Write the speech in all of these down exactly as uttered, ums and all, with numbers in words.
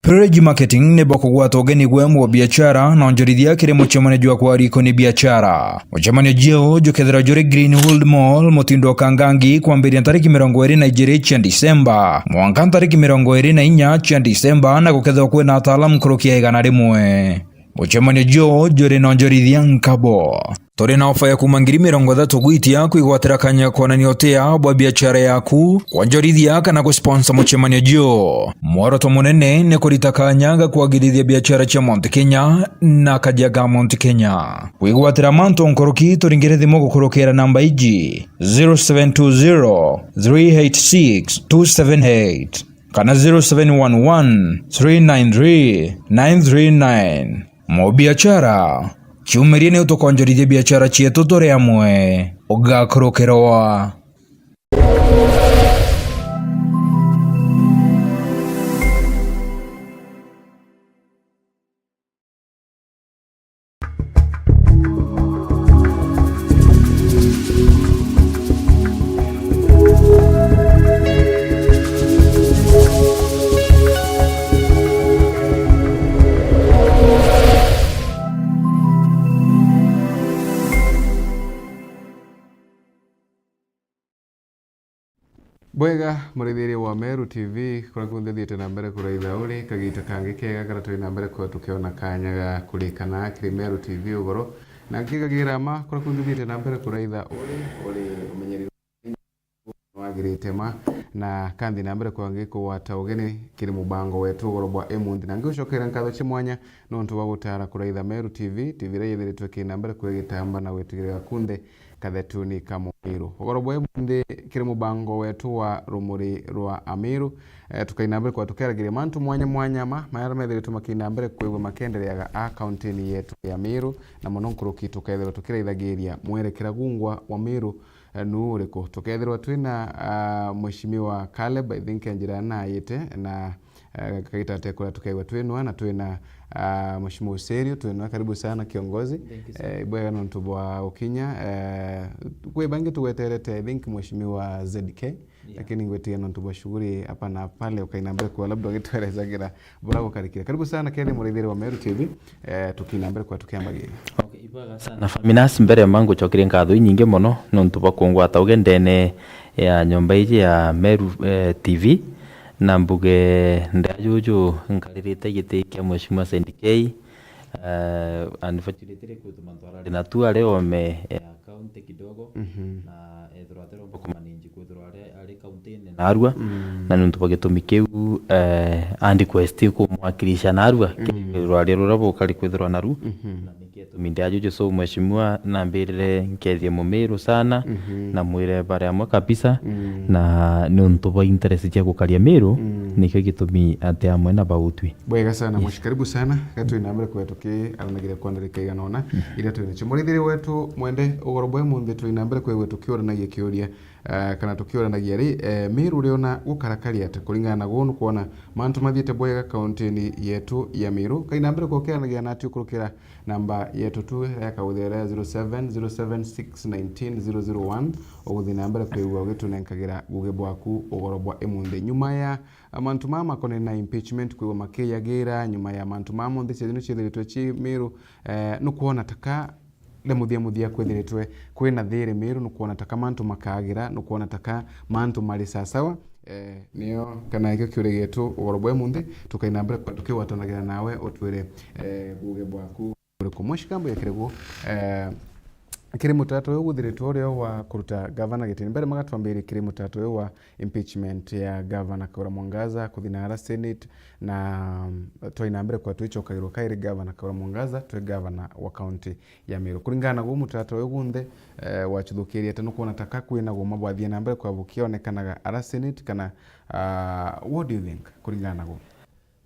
Privilege Marketing ni bokugwata ugeni gwe mu biashara na onjorithia kiri mucemanio jwa kwa riko ni biashara. Mucemanio jio jukethirwa juri Greenwood Mall, mutindo wa Kangangi, kwambiria ntariki mirongo iri na ijiri cia Disemba mwanka ntariki mirongo iri na inya cia Disemba, na gukethirwa kwina ataalamu nkuruki ya igana rimwe. Mucemanio juu juri na onjorithia nkabo. Turi na ofa ya kuuma ngiri mirongo ithatu gwitia kwigwatira kanya kwonania utia bwa biashara yaku, kwonjorithia kana gusponsor mucemanio juu. Mworoto munene ni kurita kanya ga kwagirithia biashara cia Mount Kenya na kajia ga Mount Kenya. Kwigwatira mantu nkuruki, turingire thimu gukurukira namba iji: zero seven two zero, three eight six, two seven eight kana zero seven one one, three nine three, nine three nine. Mubiachara, ciumirie ni utukonjorithia biachara cietu turi amwe. Ugakurukirwa. Bwega, murithiria wa Meru T V, kuria kunthe thiite na mbere kuraitha uri, kagiita kangi kega karia turi na mbere kwithirwa tukiona kanya ga kurikana kiri Meru T V ugoro. Na nkigagira ma, kuria kunthe thiite na mbere kuraitha uri, uri umenyeri wagirite ma, na kanthi na mbere kwithirwa ngikugwata ugeni kiri mubango wetu ugoro bwa imunthi. Na ngigucokera nkatho cia mwanya nontu bwa gutara kuraitha Meru T V, T V iria yithiritwe kiri na mbere kwithirwa igitamba na gwitigirira kunthe kathetuni ka Mumiru. Ugoro bwa imunthi kiri mubango wetu wa Rumuri rwa Amiru, eh, tukaina mbere kwa tukiaragiria mantu mwanya mwanya ma, maria methiritwe makina mbere kwigwa makiendereaga a kauntini yetu ya Miru, na mono nkuruki tukethirwa tukiraithagiria mwerekera gungwa wa Miru, eh, nu uriku. Tukethirwa twina, ah, Mheshimiwa Caleb, I think njira nayite, na Eh, kagita atekura tukaigua twinwa na twina, ah, Mheshimiwa Userio, twinwa, karibu sana kiongozi. Thank you, sir. Eh, ibwega nontu bwa ukinya, eh, kwi bangi tugweterete, I think Mheshimiwa Z K, yeah, lakini ngwitiga nontu bwa shughuli hapa na pale ukaina mbere kwa labda ugitwerezagira bura gukarikira. Karibu sana kethi murithiria wa Meru T V, eh, tukina mbere kwa tukiambagiria. Okay, ibwega sana. Faminas, mbere ya mangu cokerie nkatho inyingi mono nontu bwa kungwata ugendene ya nyomba iji ya Meru, eh, T V. Na mbuge ndia juju nkaririte giti kia Mheshimiwa Saint K, eh, unfortunately kwithirwa mantu arari na tu ari ome ya county kidogo, mhm, na ethirwa atiromba kumanage kwithirwa ari, ari county-ini narua, mm, na nontu bwa gitumi kiu, eh, and request kumwakilisha narua, mm, kiri rwari ruria bukari kwithirwa naru, mhm, na Gitumi ndia juju, so mheshimiwa, nambirire nkethie Mumiru sana, mhm, na mwire bari amwe kabisa, mm, na niuntu bwa interest cia gukaria Miru, mm, nikio gitumi ati amwe na bautwi. Bwega sana, yes, mheshimiwa, karibu sana. Gatwi na mbere kwa tukiaranagira kwa ndarika igana ona, mm, iria twina cio. Murithiri wetu mwende, ugoro bwa imunthi twi na mbere kwa tukiuranagia kiuria, eh, kana tukiuranagia ri, eh, Miru uriona gukarakari ata kuringana na guu nukwona mantu mathiite bwega kauntini yetu ya Miru? Kai na mbere kwa ukiaranagia nati ukurukira namba yetu tu ya kauthere ya zero seven zero seven six nineteen zero zero one, uguthi na mbere kwigua ugitunenkagira guge bwaku ugoro bwa imunthi. Nyuma ya, a, mantu mama makonene na impeachment kwigua makiyagira, nyuma ya mantu mama monthe ciathino ciethiritwe ci Miru, eh, nukwona taka ri muthia muthia kwithiritwe kwina thiri Miru, nukwona taka mantu makagira, nukwona taka mantu mari sasawa, eh, nio kana ikio kiuria gietu ugoro bwa imunthi, tukaina mbere kwa tukigwatanagira nawe utwire, eh, guge bwaku. Uriku? Mheshimiwa Kambuya Kirigu, eh, kiri mutato uyu guthiritwe urio wa kuruta gavana gitini. Mbere magatwambirie kiri mutato uyu wa impeachment ya gavana Kawira Mwangaza kuthi na ara Senate, na, mm, twaina mbere kwa twicokagirwa kairi gavana Kawira Mwangaza twi gavana wa county ya Miru. Kuringana na guu mutato uyu gunthe, eh, wachuthukirie ati nukwona taka kwina guma bwathie na mbere kwa bukionekanaga ara Senate kana, ah, what do you think kuringana na guu?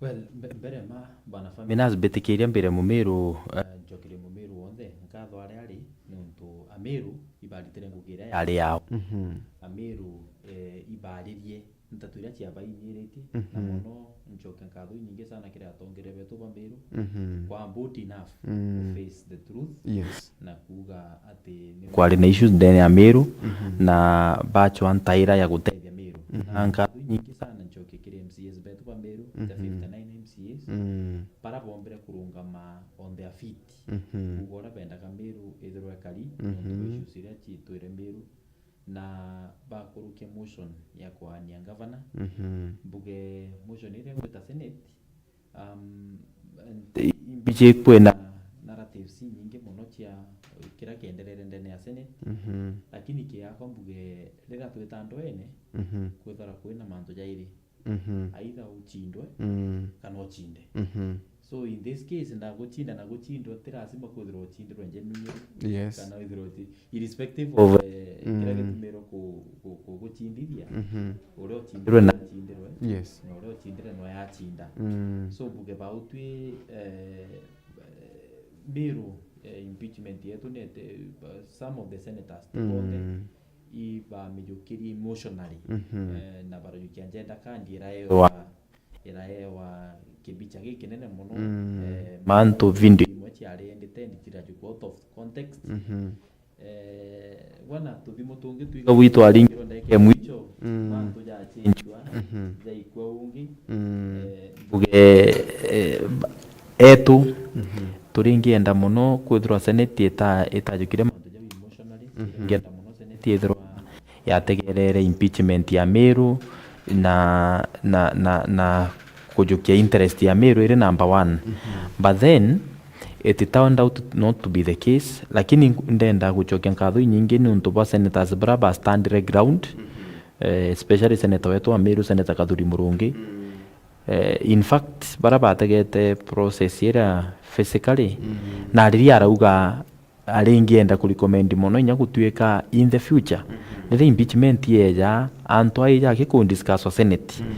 Well, mbe-, mbere ma, bwana Faminas, mbitikiria mbire Mumiru, eh, njokerie Mumiru wonthe nkatho aria ari, nontu Amiru ibaritire ngugi iria yari yao. Mhm. Amiru, eh, ibaririe nteto iria ciabainyiritie, na, mhm, mono ncoke nkatho inyingi sana kiri atongeria betu ba Miru, mhm, kwa bold enough, mm, to face the truth, yes, na kuuga ati ni kwari na issues ndene ya Miru, mhm, na bachwa ntaira ya gutethia Miru. Mhm. Na nkatho inyingi sana ncoke kiri M C As betu ba Miru, the, mhm, fifty-nine M C A, Mhm. Kuuga uria bendaga Meru ithirwe ekari, mhm, nontu bwa issues iria citwire Meru, na bakurukia motion ya kwaania ngavana. Mhm. Mbuge motion iria igwita Senate, um, imbichi kwina narratives inyingi mono cia kiria kienderere ndene ya Senate, mhm, lakini kiakwa mbuge riria twita andu ene, mhm, kwithira kwina mantu jairi. Mhm. Either uchindwe, mm, kana uchinde. Mhm. So in this case, ndaguchinda na guchindwa, ti lazima kwithirwa uchindirwe genuinely, yes, kana withirwa uti-, irrespective of, eh, kiria, mm, gitumirwe ku-, ku-, kuguchindithia, mhm, uria uchindirwe na achindirwe, yes, na uria uchindire no yachinda. Mm. So mbuge bau twi, eh, eh, Meru, eh, impeachment yetu nete, eh, some of the senators, mm, bonthe, ibamijukirie emotionally, mhm, eh, na barajukia njenda kandi iraewa, iraewa kibicha gikinene mono, mm, eh, mantu video imwe ciari edited cirajukwa out of context. Mhm. Eh, bwana, tuthimu tungi twiga gwitu aringirwe ndagika ya mwicho, mm, mantu jachenjua, mhm, jaikua ungi. Mm. Eh, mbuge, eh, etu, mhm, turingienda mono kwithirwa Senate ita-, itajukire mantu jau emotionally, mhm, turingienda mono Senate ithirwa yategerere impeachment ya Meru na, na, na, na kujukia interest ya Meru iri number one. Mhm. But then, it turned out not to be the case, lakini ndenda gucokia nkatho inyingi niuntu bwa senators bara ba standire ground, mhm, eh, especially senator wetu wa Meru, Senator Kathuri Murungi. Mm. Eh, in fact, bara bategete process iria physically, mm, na riria arauga aringienda ku recommend mono inya gutuika in the future, mhm, riria impeachment yeja, antu aija aki ku discuss Senate. Mhm.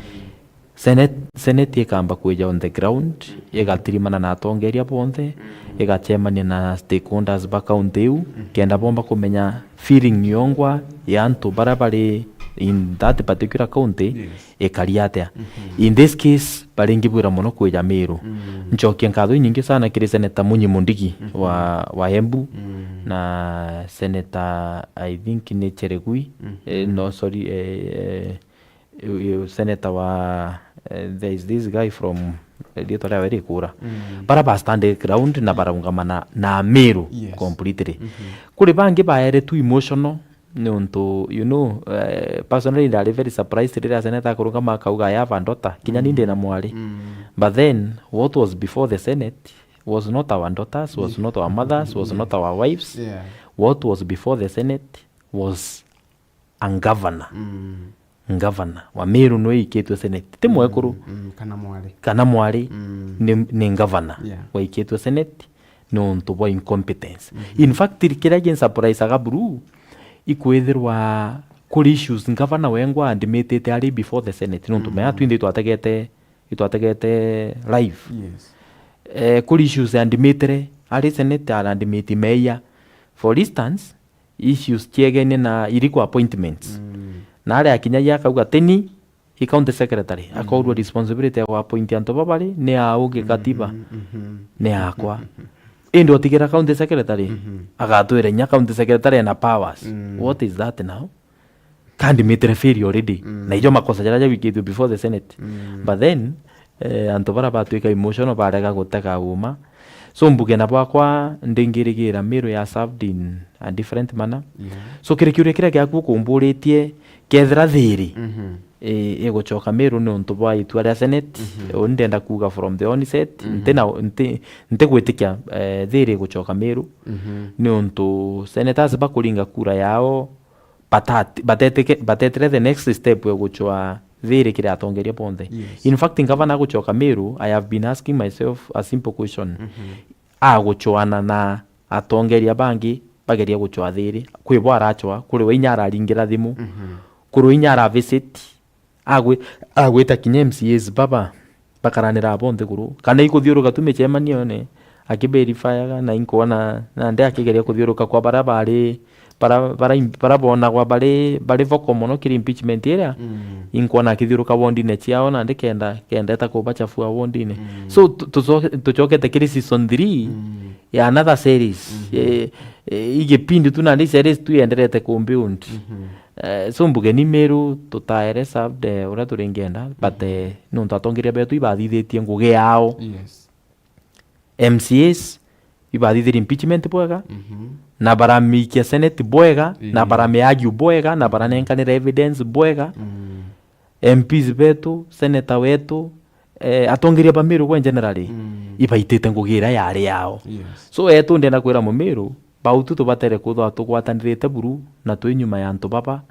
Senate, Senate ikamba kwija on the ground, igatirimana na atongeria bonthe, mm, igacemania na stakeholders ba county iu, mm, kenda bomba kumenya feeling yongwa ya antu bara bari in that particular county, yes, ikari atia. Mhm. In this case, baringibwira mono kwija Meru. Mm. Ncokie nkatho inyingi sana kiri Senator Munyi Mundigi, mhm, wa, wa Embu, mm, na Senator, I think, ni Cheregui. Mm. Eh, no, sorry, eh, eh, uyu, uyu senator wa, eh, there is this guy from, eh, riitwa riawe rikura. Mm. Bara ba stand ground na baraungama na, na Meru, yes, completely. Mhm. Kuri bangi baere tu emotional, niuntu, you know, eh, personally ndari very surprised riria senator akurungama akauga, "I have a daughter." Kinya ni, mm, ndi na mwari. Mm. But then, what was before the Senate was not our daughters, was, yeah, not our mothers, was, yeah, not our wives. Yeah. What was before the Senate was a governor. Mm. Ngavana wa Meru nwe ikitwe Senate. Ti mwekuru. Mm, mm, kana mwari. Kana mwari, mm, ni, ni ngavana, yeah, waikitwe Senate niuntu bwa incompetence. Mhm. In fact, kiria gin surprise aga buru, ikwithirwa kuri issues ngavana wengwa admitite ari before the Senate, niuntu, mm, mea twinthe itwategete, itwategete live. Yes. Eh, kuri issues admitire ari Senate, ara admit meia. For instance, issues ciegenie na iriku appointments. Mm. Na aria akinyagia akauga, "Teni i county secretary, mm, akourua responsibility ya kuappoint antu babari, ni au gikatiba, mhm, mhm, ni akwa." Indi otigira county secretary, mhm, agatwira inya county secretary ena powers. Mm. What is that now? Kandi mitire fail already. Mm. Na ijo makosa jaria jawikitwe before the Senate. Mm. But then, eh, antu bara batwika emotional barega gutega uma. So mbuge na bwakwa ndingirigira Meru ya served in a different manner. Yeah. So kiri kiuria kiria giaku ukumburitie, kethira thiri, mhm, eh, igucoka Meru niuntu bwa itua ria Senate, mhm, uni ndenda kuuga from the onset, mhm, nti na, nti, ntigwitikia, eh, thiri igucoka Meru, mhm, niuntu senators bakuringa kura yao, batati-, batetike-, batetire the next step ya gucwa thiri kiri atongeria bonthe. Yes. In fact, ngavana agucoka Meru, I have been asking myself a simple question. Mhm. Agucwana na atongeria bangi bageria gucwa thiri, kwi bo aracwa, kuri we inya araringira thimu, mhm, kuri we inya aravisit, agwi-, agwita kinya M C As baba, bakaranira abo nthiguru, kana ikuthiuruka tu micemanione, akiverifyaga, na inkwona nandi akigeria kuthiuruka kwa baria bari, bara, bara im-, bara bonagwa bari, bari vocal mono kiri impeachment iria, mm, inkwona akithiuruka wondine ciao, nandi kenda, kenda eta kubachafua wondine. Mm. So, tu-, tucoke-, tucokete kiri season three, mm, ya another series. Mhm. Eh, eh, igipindi tu nandi series tu yenderete ku build. Mhm. Eh, so mbuge ni Meru tutaere served, eh, uria turingienda, but, mhm, eh, nontu atongeria betu ibathithitie ngugi yao. Yes. M C As ibathithirie impeachment bwega, Mhm. na baramikia Senate bwega, na Yeah. baramiargue bwega, na baranenkanira evidence bwega. Mm. M Ps betu, senator wetu, eh, atongeria ba Meru gwe generally, Mm. ibaitite ngugi iria yari yao. Yes. So, etu ndenda kwira Mumiru, bautu tubatere kwithirwa tugwatanirite buru na twi nyuma ya antu baba,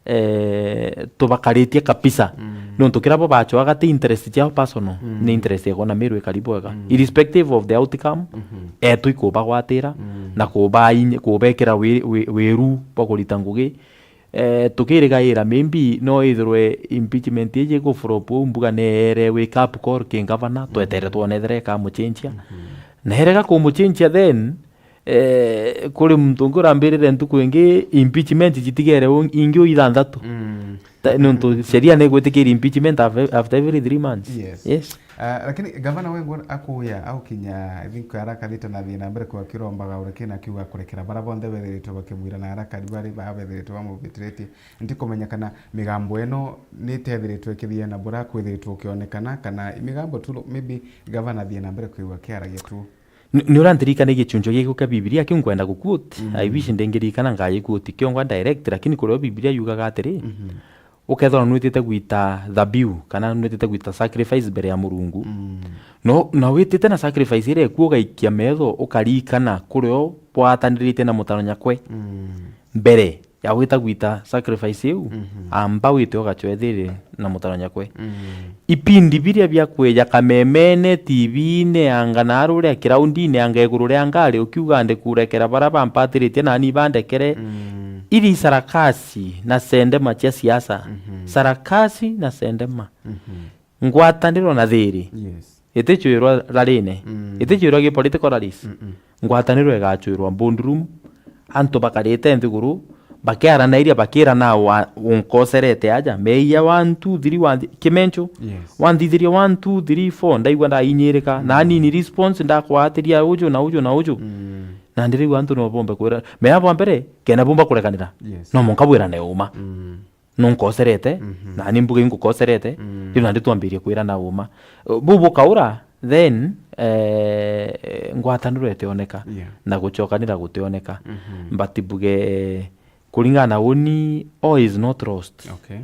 eh, tubakaritie kabisa. Mm. Nontu kiria bo bachoaga ti interest ciao personal, Mm. ni interest ya kwona Meru ikari bwega. Mm. Irrespective of the outcome, Mhm. etu ikubagwatira Mm. na kubainyi-, kubekira wi-, wi-, wiru bwa kurita ngugi. Eh, tukirigaira maybe no ithirwe impeachment iji iguflop uu mbuga neere wake up call ki ngavana, twetere twone ethira ikamuchenjia. Mhm. Na erega kumuchenjia then, eh, kuri muntu ungi urambirire ntuku ingi impeachment jitigere un-, ingi u ithanthatu. Mm. Ta-, nontu sheria ni igwitikiria impeachment af-, after every three months. Yes. Yes. Ah, lakini gavana wengwa akuya, aukinya, I think, arakathite na thina mbere kwa kirombaga urekena akiuga kurekera bara bonthe bethiritwe bakimwira na arakari bari ba bethiritwe bamubitiritie. Ntikumenya kana migambo ino ni itethiritwe ikithia na bura kwithiritwe ukionekana, kana migambo tu maybe gavana athie na mbere kwigua kiaragia tu. Ni, ni urandirikania gichunjo giki kia Bibilia kiu nkwenda guquote. Mm. I wish ndingiririkana ngagiquote kiongwa direct, lakini kurio Bibilia yugaga atiri, Mhm. ukethirwa nwitite gwita thabiu, kana nwitite gwita sacrifice mbere ya Murungu. Mm. No, na witite na sacrifice iria ikuo ugaikia metho, ukaririkana kurio bwatanirite na mutano nyakwe. Mm. Mbere ya gwita gwita sacrifice iu, Mhm. amba wite ugachwethire na mutano nyakwe. Mm. Ipindi biria bia kwija kamemene, T V-ini, anga na ruria kiraundini, anga iguru ria ngari, ukiuga ndikurekera bara bampatiritie nani bandekere. Mm. Iri sarakasi na sendema cia siasa. Mhm. Sarakasi na sendema. Mhm. Ngwataniro na thiri. Yes. Itichwirwa rarine. Mm. Itichwirwa gi political rallies. Mm-mm. Ngwataniro igachwirwa boardroom. Antu bakarite nthiguru, bakiaranairia, bakirana wa, unkoserete aja. Meia one, two, three, one, kimencho. Yes. Wanthithiria one, two, three, four, ndaigua ndainyirika. Mm. Na nini response ndakwatiria uju na uju na uju. Mm. Na ndiriigua antu no bombe kwira. Mea bwa mbere, kena bomba kurekanira. Yes. No monka bwirane uma. Mm. Nunkoserete, Mhm. nani mbuge ingukoserete, Mm. riu nandi twambirie kwirana uma. Buu bukaura, then, eh, ngwataniro itioneka, Yeah. na gucokanira gutioneka. Mhm. But mbuge, kuringana na uni, all is not lost. Okay.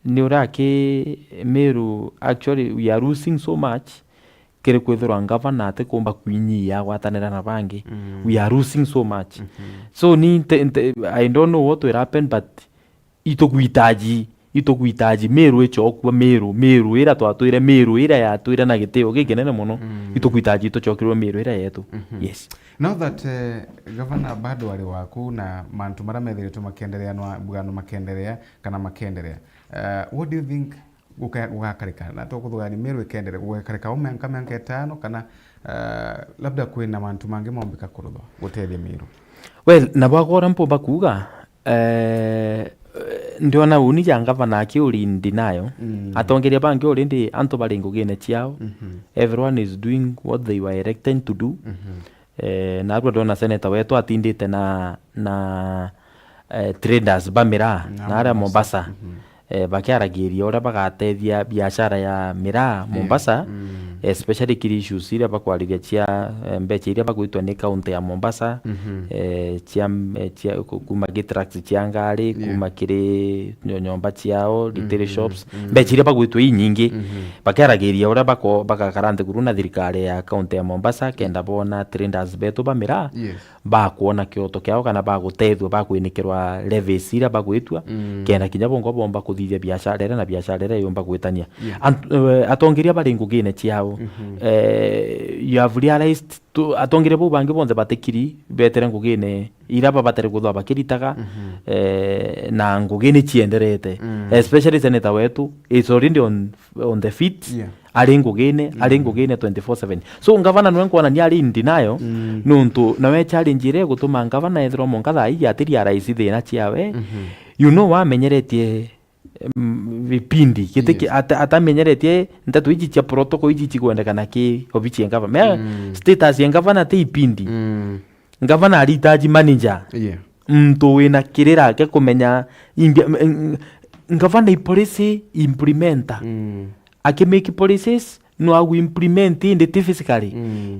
Ni uria aki Meru, actually, we are losing so much, kiri kwithirwa ngavana atikumba kwinyia gwatanira na bangi. Mm. We are losing so much. Mhm. So, ni nte-, nte-, I don't know what will happen, but itukuhitaji, itukuhitaji Meru ichokua, Meru, Meru ira twatwire, Meru ira yatwire na gitio gikinene mono. Mm. Itukuhitaji tuchokirwe Meru ira yetu. Mhm. Yes. Now that, eh, gavana bado ari waku na mantu maria methiritwe makienderea, na mbugano makienderea, kana makienderea, eh, what do you think guka-, gugakarika? Na tukuthugani Meru ikienderea, gugakarika o mianka, mianka itano, kana, eh, labda kwina mantu mangi mombika kuruthwa gutethia Meru? Well, na bwagora mpumba kuuga, eh, ndiona uni ja ngavana akiuri ndinayo. Mm. Atongeria bangi already antu bari ngugine ciao. Mhm. Everyone is doing what they were elected to do. Mhm. Eh, narua ndona senator wetu atindite na, na, eh, traders ba miraa, na na aria Mombasa. Mombasa. Mhm. Eh, bakiaragiria uria bagatethia biashara ya miraa Yeah. Mombasa, Mm. especially kiri issues iria bakwariria cia, eh, mbecha iria bagwitwa ni county ya Mombasa, Mhm. eh, cia, eh, cia, ku-, kuma gi trucks cia ngari, Yeah. kuma kiri nyo-, nyomba ciao, retail Mm, shops, mm. mbecha iria bagwitwa inyingi. Mhm. Bakiaragiria uria bako-, bagakara nthiguru na thirikari ya county ya Mombasa, kenda bona traders betu ba miraa, Yes. bakwona kioto kiao kana bagutethua, bakwinikirwa levies iria bagwitwa, Mm. kenda kinya bongo bomba kuthithia biashara iria na biashara iria yumba gwitania. Yeah. Ant-, eh, atongeria bari ngugine ciao. Mhm. Eh, you have realized tu-, atongeria bau bangi bonthe batikiri betere ngugine iria babatere kwithirwa bakiritaga, Mhm. eh, na ngugi ni cienderete. Mm. Especially senator wetu is already on, on the feet. Yeah. Ari ngugine, ari Mm. ngugine twenty-four seven. So, ngavana nwe nkwonania ari in denial, Mm. nuntu nawe challenge iria igutuma ngavana ethirwa mwanka thaa iji atiria rais thina ciawe. Mhm. You know, wamenyeretie, em, vipindi, giti ki-, Yes. ata-, atamenyeretie nteto iji cia protocol iji cigwendekana ki obichi ya ngavana. Mea, Mm. status ya ngavana ti ipindi. Mm. Ngavana aritaji manager. Yeah. Muntu wina kirira kia kumenya imbi-, m-, m-, ngavana i policy implementer. Mm. Aki make policies, no agu implement indi ti physically. Mm.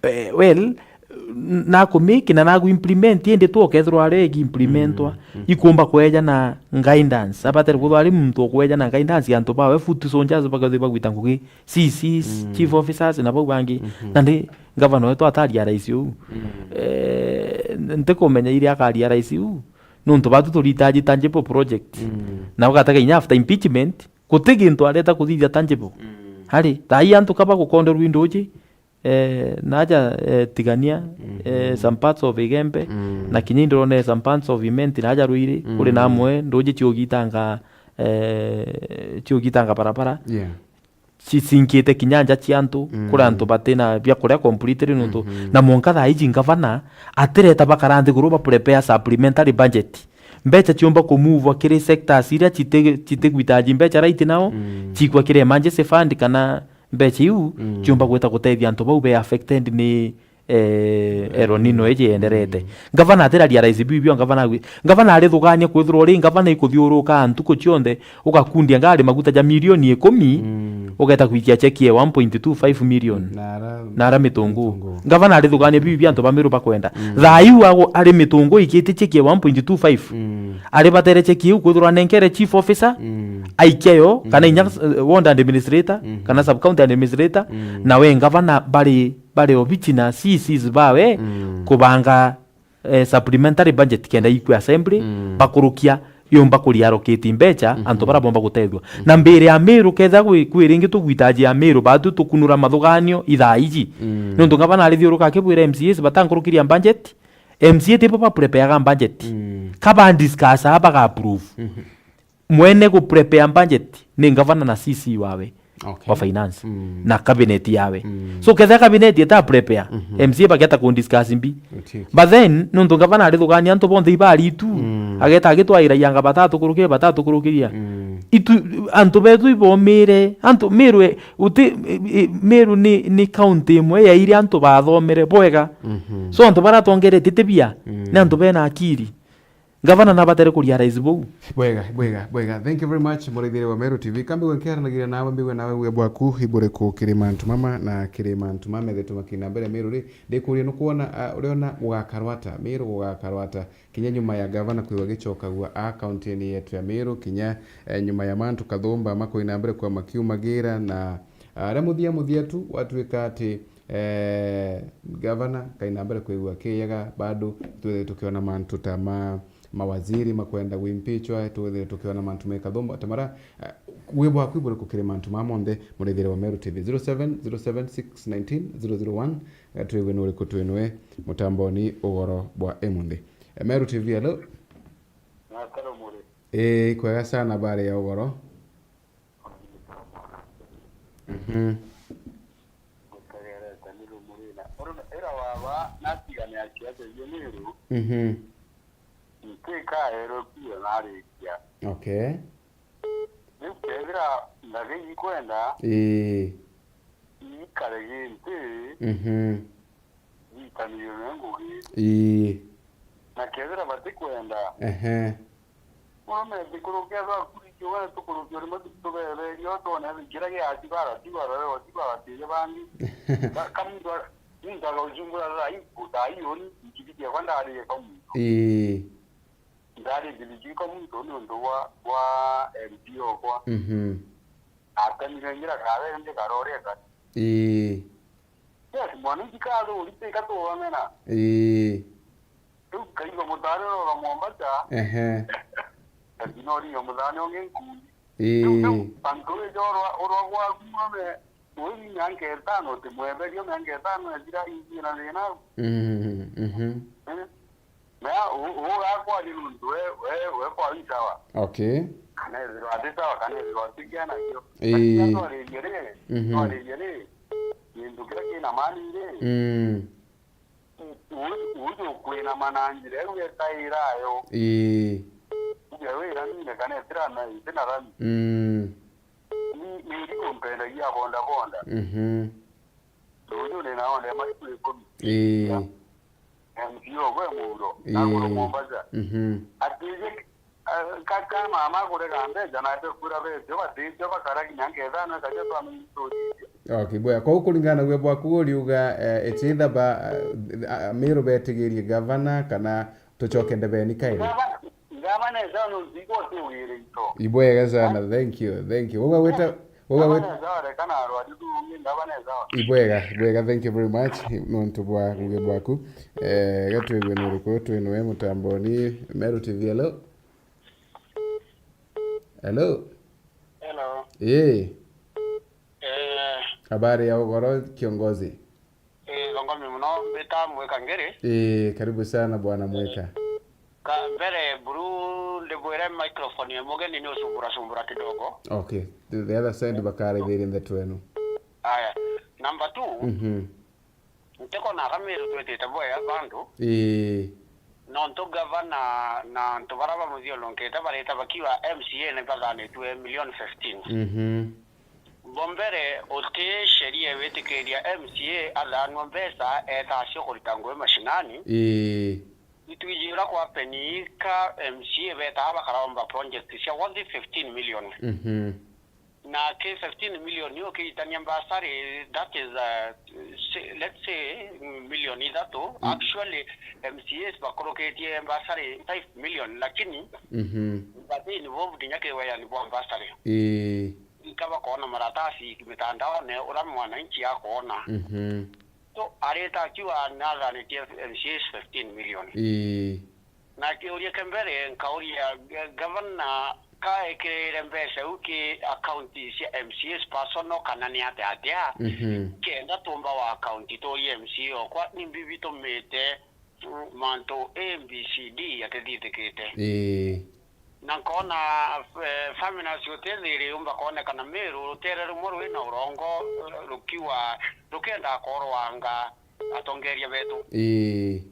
Eh, well, N-, nakumiki na nagu implement, indi tu ukethirwa ari igi implementwa, Mm, mm. Ikumba kweja na guidance. Abatere kwithirwa ari muntu ukweja na guidance, antu bawe, foot soldiers, bakathi bagwita ngugi, C Cs, Mm. chief officers, na bau bangi. Mhm. Nandi ngavana wetu ataria rais uu. Mm. Eh, n-, ntikumenya iria akaria rais uu. Nuntu batu turitaji tangible project. Mm. Na ugatega inya after impeachment, guti gintu areta kuthithia tangible. Mm. Hari, thaa ii antu ka bagukonderwa indoji, eh, naja, eh, Tigania, Mhm. eh, some parts of Igembe, Mm. na kinya indirone some parts of Imenti naja Ruiri, kuri Mm. namwe ndoji ciugitanga, eh, ciugitanga barabara. Yeah. Cicinkite kinya nja cia antu, Mm. kuri antu batina bia kuria completely nuntu. Mhm. Na mwanka thaa iji ngavana atireta bakara nthiguru ba prepare supplementary budget. Mbecha ciumba kumuvwa kiri sectors iria citi-, citigwitaji mbecha right now, Mm. cikwa kiri emergency fund kana mbecha iu Mm. ciumba gwita gutethia antu bau be affected ni eh, El Nino iji yenderete. Mm. Ngavana atiraria rais biu bio, ngavana agwi-, ngavana arithugania kwithirwa uri ngavana ikuthiuruka ntuku cionthe, ugakundia ngari maguta ja milioni ikumi, Mm. ugeta kwikia cheki ya one point two five million. Na ara, Na ara mitungu. mitungu. Ngavana arithugania biu bia antu ba Meru bakwenda. Mm. Thaa iu ago-, ari mitungu ikitie cheki ya one point two five. Mm. Ari batere cheki iu kwithirwa nenkere chief officer, Mm. aikia yo, kana Mm. inya, eh, ward administrator, Mm. kana sub county administrator, Mm. na we ngavana bari bari obichi na C Cs bawe Mm. kubanga, eh, supplementary budget kenda ikwe assembly, Mm. bakurukia yumba kuriallocate mbecha, Mhm. antu bara bomba gutethua. Mhm. Na mbere ya Meru ketha gwi-, kwi ringi tugwitaji ya Meru, batu tukunura mathuganio ithaa iji. Mm. Nuntu ngavana arithiuruka akibwira M C As batankurukiria budget, M C A tibo ba prepareaga budget. Mm. Ka ba discuss, baga approve. Mhm. Mwene gu prepare budget ni ngavana na C C wawe Okay. wa finance Mm. na cabinet yawe. Mm. So ketha cabinet eta prepare, Mhm. M C A bageta ku discuss mbi. Utiki. But then, nuntu ngavana arithugania antu bonthe ibari itu, Mm. ageta agitwairagia anga batatukurukiria, batatukurukiria. Mm. Itu, antu betu ibomire, antu Meru e-, uti, e-, e-, Meru ni, ni county imwe ya iria antu bathomere bwega. Mhm. So antu bara tongerete tibia, Mm. ni antu bena akiri. Ngavana nabatere kuria rais bou. Bwega, bwega, bwega. Thank you very much, muraithire wa Meru T V. Kambi gwe nkiaranagiria nawe, mbigwe nawe wia bwaku, iburiku kiri mantu mama na kiri mantu mama methetwe makina mbere Meru ri. Ndikuria nukwona, ah, uriona gugakarwa ata? Meru gugakarwa ata? Kinya nyuma ya gavana kwigwa gicokagua a kaunti-ini yetu ya Meru, kinya, eh, nyuma ya mantu kathumba makoina mbere kwa makiumagira na, ah, aria muthia muthia tu gwatuika ati Eh, gavana, Ngai na mbere kwigua kiega, bado twithire tukiona mantu ta ma mawaziri makwenda gwimpichwa, twithire tukiona mantu me kathumba ta mara, eh, wi bwaku iburiku kiri mantu ma monthe, murithire wa Meru T V, zero seven zero seven six nineteen zero zero one, eh, twigue ni uriku twinwe mutamboni ugoro bwa imunthi. Eh, Meru T V, hello? Nakaro muri? Eh, ikwega sana, bari ya ugoro. Mhm. Gutegerete ni rumuri na. Ura, ira waba natigane akiaja iyo Meru. Mhm. Ntika ero pia narikia. Okay. Riu kethira ndagi ikwenda, Ii. ikare ginti, Mhm. itanirwe ngugi. Ii. Na kethira batikwenda, Ehe. Murume, ndikurukia twakurukia, we tukurukia rimwe tu-, tubeberia, twone kiria giatigara, tigara, we otigara, tiri bangi. Ka, ka muntu a-, muntu agaucumbura thaa ii, thaa ii uni, ngiri ciakwa ndarire kwa muntu. Ii. Ndarire ngiri ciakwa kwa muntu ni untu bwa, bwa M P okwa. Mhm. Atemire ngira kawe ndi karore ka. Ii. Yes, mwananchi kathuri tika tuwamena. Ii. Riu nkaigua muthaani urora Mombasa. Ehe. Nkathi noria muthaani ungi nkundi. Ii. Riu, riu antu ija urwa, urwa gwaku mame, ui mianka itano, utimweberia mianka itano ethira ingi na thina au. Mm, mhm. Eh? Na u-, ugakwaria nuntu we, we, we kwa wi sawa. Okay. Kana ethirwa ati sawa, kana ethirwa atikia nakio. Ii. Lakini twaririe ri, Mhm. twaririe ri, gintu kiria kina maana ri, Mm. U-, u-, uju kwinama na njira iu etaira ayo. Ii. Uge wira nine kana etira na, itina rami. Mm. Ni, ni iriku mpendagia bonda bonda. Mhm. Uju ni naone maiku ikumi. Ii. M C O gwe muro, Ii. na guru Mombasa. Mhm. Atije Eh, ka, ka mama kurega mbeca na atekwira betio, batitio bakara kinya nkethano ikaja twamenya itutithia. Okay, bwega. Kwou kuringana na wia bwaku uriuga, eh, it's either ba, eh, Meru betigirie gavana kana tucoke ndebeni kairi? Gavana, gavana eza no nzigo tiwire into. Ibwega sana, thank you, thank you. Wewe weta, wewe weta. Gavana eza rekana arwari tu, gavana eza. Ibwega, ibwega, thank you very much nontu bwa ngugi bwaku. Eh, gatwigwe ni uriku twinoe mutamboni, Meru T V, hello? Hello? Hello. Ii. Eh. Habari ya ugoro, kiongozi? Eh, thongomi muno, mbita Mwika Ngiri. Ii, karibu sana bwana Mwika. Ka mbere buru ndibwire microphone ya mugeni ni ucumbura cumbura kidogo. Okay, the, the other side bakaraithiria ndeto enu. Aya, number two, Mhm. Ntikona aka Meru twitite bwega bandu. Ii. Nontu gavana na antu bara bamuthiurunkite barita bakiuga M C A ni bathanitue milioni fifteen. Mhm. Bo mbere uti sheria iwitikiria M C A athanua mbeca eta acio kurita ngugi mashinani. Ii. Itwiji uria kwa peni ka M C A betaa bakaromba project cia worth fifteen million. Mhm. Na ki fifteen million yo kiitania mbasari, that is, uh, say, let's say, milioni ithatu. Mm. Actually, M C As bakurukitie mbasari five million, lakini Mhm. but they involved inya ki weyani bwa mbasari. Ii. Inka bakoona maratasi mitandaone uria mwananchi akoona. Mhm. So, arita akiuga nathanitie M C As fifteen million. Ii. Na kiuria kia mbere nkauria, eh, gavana ka ekirire mbeca iu ki account cia M C As personal kana ni atia atia? Mhm. Kenda tumba wa account tuurie M C A okwa, ni mbi bitumite, mm, mantu A B C D atithithikite. Ii. Na nkoona, eh, families utethiri umba koonekana Meru, rutere rumwe rwina urongo, eh, rukiuga rukenda korwanga atongeria betu. Ii.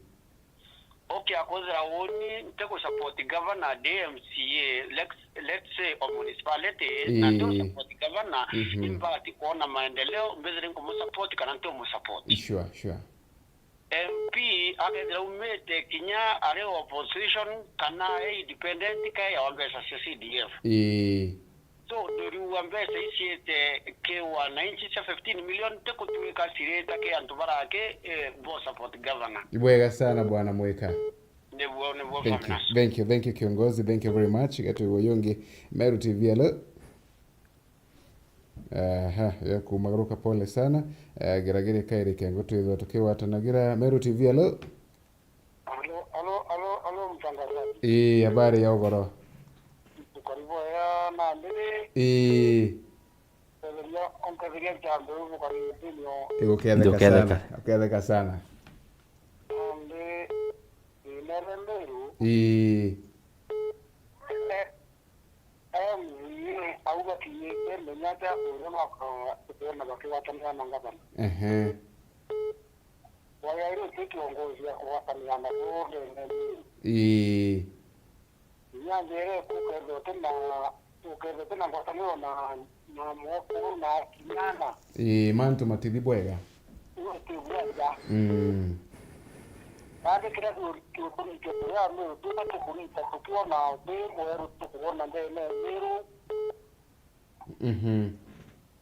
Okay, akwithira uni nti gu support governor, ndi M C A, let's, let's say, o municipality, na nti gu Ii. support governor, Mhm. imbati kwona maendeleo, mbithire nkumu support kana nti umu support. Sure, sure. M P akethira umite kinya ari opposition kana e independent, kaeawa mbeca cia C D F. Ii. So, nduriuga mbeca iciite ki wananchi cia fifteen million ti kutuika cirita ki antu baraki, eh, bo support governor. Ibwega sana, Bwana Mwika. Nibuo, nibuo. Thank you. Thank you, thank you, kiongozi. Thank you very much. Gatwigwe yungi. Meru T V, hello. Aha, ya kumagaruka, pole sana. Eh, geragere kairi kengo twithwa tukiwatanagira. Meru T V, hello. Alo, alo, alo, alo, mtangazaji. Ii, habari ya ugoro? Karibu ya na mbere. Ii. Ongetheria, ongetheria jambo, uko karibu ndio. Uketheka sana. Uketheka sana. Ande, inere mberu. Ii. Eh, M C A au bakinyite menya atia uria bakona bakigwatanira na ngavana. Ehe. Wagaire uti kiongozi ya kugwatanira na bo ndene. Ii. Inya njere kukethwa uti na, ukethwa uti na ngwataniro na, na mwekuru na kinyana. Ii, mantu matithi bwega. Uti bwega. Mm. Nandi kiria kiu-, kiukurite kuria andu tuna tukurita tukiona uti mweru tukuona ndene miru. Mhm.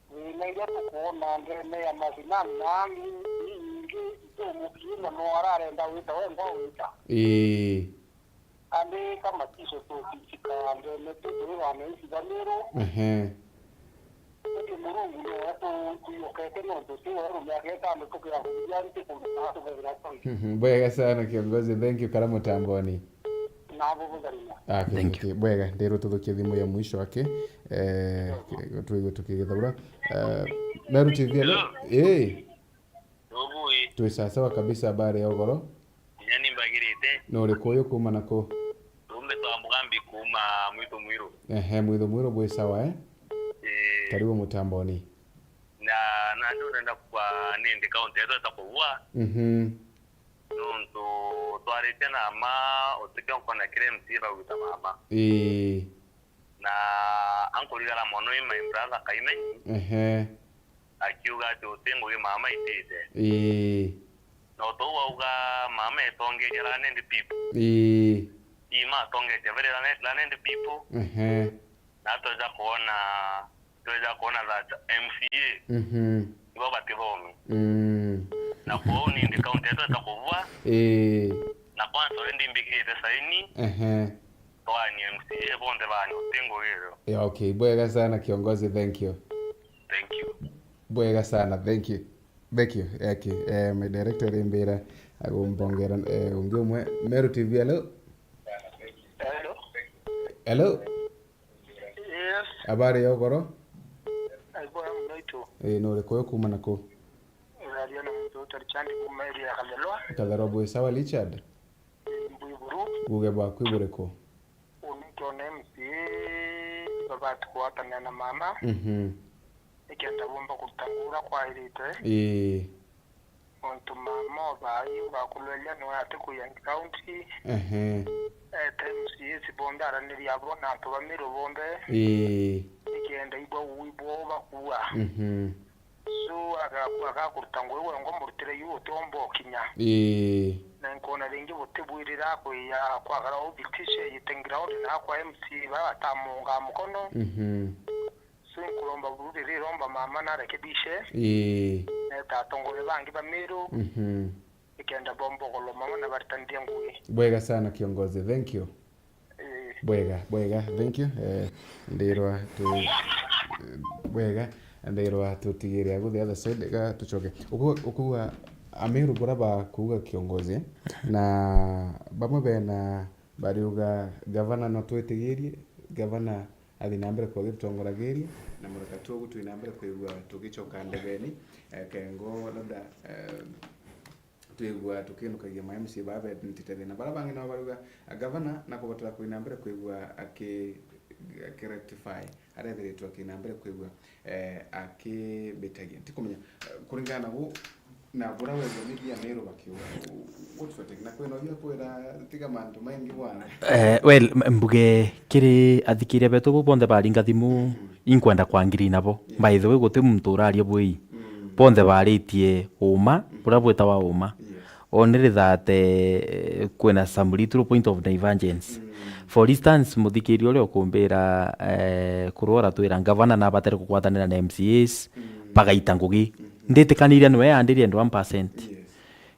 Thina iria tukuona ndene ya mathina na ni, ni nyingi, itumukiina no ararenda wita we ngo wita. Ii. Andi kama tiso tukichika ndene tu turi wananchi ba Meru. Ehe. Indi Murungu niwe tuiyokete nontu ti weru miaka itano tukira kuthia nti kundu na tukethira twi. Mhm, bwega sana kiongozi, thank you, kara mutamboni. Nabo butharima. Ah, thank you. Bwega, ndirwo tuthukie thimu ya mwisho aki, eh, twigue tukigithaura. Eh, Meru T V, hello? Hello. Eh. Nubui. Twi sawa sawa kabisa, habari ya ugoro? Inya ni mbagirite. Nuri kuyu kuma na ku? Rumbe twa Mugambi kuma Mwithu Mwiru. Ehe, Mwithu Mwiru bwi sawa, eh? Eh. Karibu mutamboni. Na, na ndio nenda kwa nindi kaunti yetu eta kugwa. Mhm. Nontu twarite na ma utikio nkona kire M C A bagwita mama. Ii. Na ankurigara mono i my brother Kaimeni. Ehe. Akiuga ati uti ngugi mama itite. Ii. Na utou auga mama etongeria learned people. Ii. Ii, matongetie very learned, learned people. Ehe. Na tweja kuona, tweja kuona that M C A. Mhm. ibo batithomi. Mm. Na kwou nindi county yetu itakubua. Ii. Na kwanza already mbikirite saini. Ehe. Twani M C A bonthe bani, uti ngugi icio. Yeah, okay. Bwega sana, kiongozi. Thank you. Thank you. Bwega sana. Thank you. Thank you. Okay. Eh, my director rimbira agumbongera, eh, ungi umwe. Meru T V, hello? Hello? Hello? Yes. Habari ya ugoro? Ai, bwega muno itu. Eh, ni uriku uyu kuuma na ku? Uraria na muntu utari Chandi kuuma area ya Katherwa. Katherwa bwi sawa, Richard? Mbwi buru. Buge bwaku iburiku? Uni twone M C A babati kugwatanira na mama. Mhm. Nikenda bomba kuruta ngugi uria kwairite. Ii. Nontu mama o thaa ii ugakulweria niwe ati kuya county. Ehe. Ete M C As bonthe araniria abo na antu ba Meru bonthe. Ii. Nikenda igua uui bwao bakua. Mhm. So, agakua agakuruta ngugi gwe ngo murutire yu utiomba ukinya. Ii. Na nkona ringi butibwirira kuya kwagara ubitishe yitengira uri na kwa M C A baba batamunga mukono. Mhm. So, nkuromba buru riri romba mama narekebishe. Ii. Neta atongoria bangi ba Meru. Mhm. Nikenda bomba ugoloma na baritanithia ngugi. Bwega sana, kiongozi. Thank you. Ii. Bwega, bwega. Thank you. Eh, ndirwa tu, eh, bwega. Ndirwa tutigire agu the other side, ga tucoke. Uku-, ukuga Ameru bura bakuga kiongozi, na bamwe bena bariuga gavana no twitigirie, gavana athi na mbere kwa gitutongoragiria, na mureka tu ugu twi na mbere kwigua tugicoka ndegeni, eh, kengo labda, eh, twigua tukinukagia ma M C A baba bentite thina. Bara bangi nabo bariuga, ah, gavana nakubatara kwina mbere kwigua aki-, akirectify, arethiritwe akina mbere kwigua, eh, akibitagia. Ntikumenya, eh, kuringana na bu-, na bura wethanirie Ameru bakiuga, what do you think? Na kwina uyu akwira, tiga mantu maingi bwana. Eh, well, m-, mbuge kiri athikiria betu bu bonthe baringa thimu, mm, inkwenda kwangiri nabo. Yeah. By the way, guti muntu uraria bwii. Mm. Bonthe baritie uma, mm, buria bwitawa uma. Yes. Onere that, eh, kwina some little point of divergence. Mm. For instance, muthikiria uria ukumbira, eh, kurora twira ngavana nabatare kugwatanira na M C As, mm, bagaita ngugi. Mm. Nditikaniria niwe yandirie hundred percent. Yes.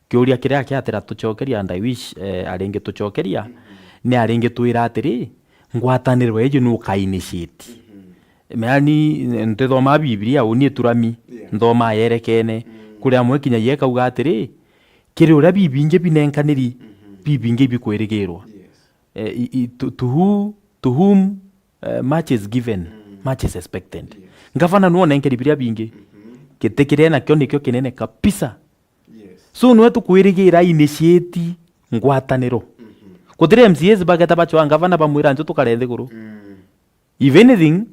Kiuria kiria kiatira tucokeria, and I wish, eh, aringi tucokeria, mm-hmm, ni aringi twira atiri, ngwataniro iji nuka initiate? Mm-hmm. Yaani, ntithomaa Bibilia, uni iturami, yeah, nthomaa yerekene. Mm. Kuri amwe kinya ye kauga atiri, kiri uria bibingi binenkaniri, mm-hmm, bibingi bikwirigirwa. Yes. Eh, i, i, to, to who, to whom, eh, much is given, mm, much is expected. Yes. Ngavana nwe onenkeri biria bingi. Mm-hmm. Giti kiria enakio nikio kinene kabisa. Yes. So, nwe tukwirigira initiate ngwataniro. Mm-hmm. Gutiri M C As bageta bacwaa ngavana bamwira, "Nju tukare nthiguru." Mm. If anything,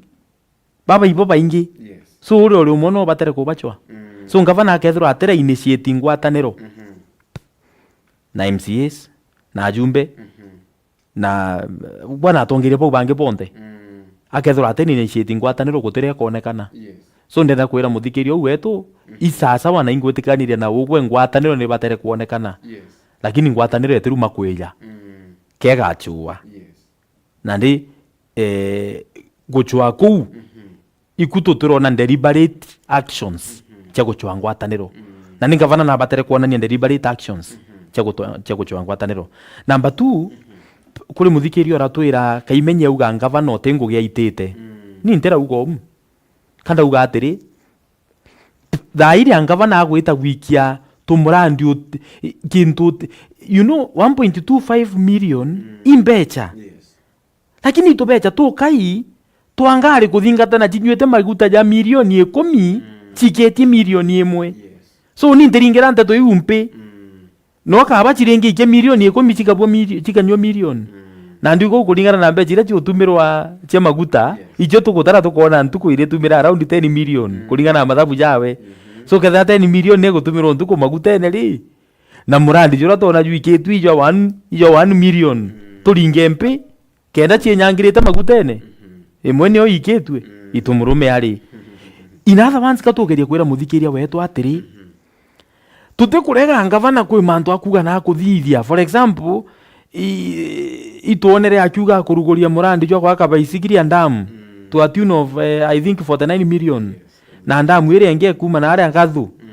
baba ibo baingi. Yes. So, uria uri umwe no batere kubacwaa. Mm. So, ngavana akethirwa atira initiate ngwataniro, mm-hmm, na M C As, na ajumbe, mm-hmm, na, eh, bwana atongeria bau bangi bonthe. Mm. Akethirwa ati ni initiate ngwataniro gutire ikonekana. Yes. So, ndenda kwira muthikiria uu wetu, mm-hmm, isasawa na ingwitikaniria na ugwe ngwataniro ni batere kwonekana. Yes. Lakini ngwataniro itiruma kwija. Mm. Kegachua. Yes. Nandi, eh, gucwaa kuu, mm-hmm, iku tutirona deliberate actions, mhm, cia gucwaa ngwataniro. Mm. Na ni ngavana nabatere kwonania deliberate actions, mhm, cia gutwa-, cia gucwaa ngwataniro. Number two, mhm, kuri muthikiria uratwira, Kaimenyi auga ngavana uti ngugi aitite. Mm. Ni ntirauga umu. Ka ndauga atiri, thaa iria ngavana agwita gwikia tumurandi ut-, kintu ut-, you know, one point two five million, mm, i mbecha. Yes. Lakini tubecha tukai, twangari kuthingatana cinyuite maguta ja milioni ikumi, mm, ciketie milioni imwe. Yes. So, ni ntiringira nteto iu mpi. Mm. No kaba ciringi ikia milioni ikumi cikabua mili-, cikanyua milioni. Mm. Na ndiuga kuringana na mbecha iria ciutumirwa cia maguta, yes, icio tugutara tukoona ntuku iritumira around ten million, mm, kuringana na mathabu jawe. Mm-hmm. So, kethira ten million ni igutumirwa ntuku magutene ri, na murandi juria twona jwikitwe ijo one, ijo one million, mm, turinge mpi, kenda cienyangirite magutene, mhm, imwe niyo ikitue, mm, itumurume ari. In other words, ka tugeria kwira muthikiria wetu atiri, mhm, tutikurega ngavana kwi mantu akuga na akuthithia. For example, i-, itwonere akiuga akuruguria murandi jwa gwaka Baisigiria Dam, mm, to a tune of, eh, I think forty-nine million. Yes. Na ndamu iria ingi ikuuma na aria Ngathu. Mm.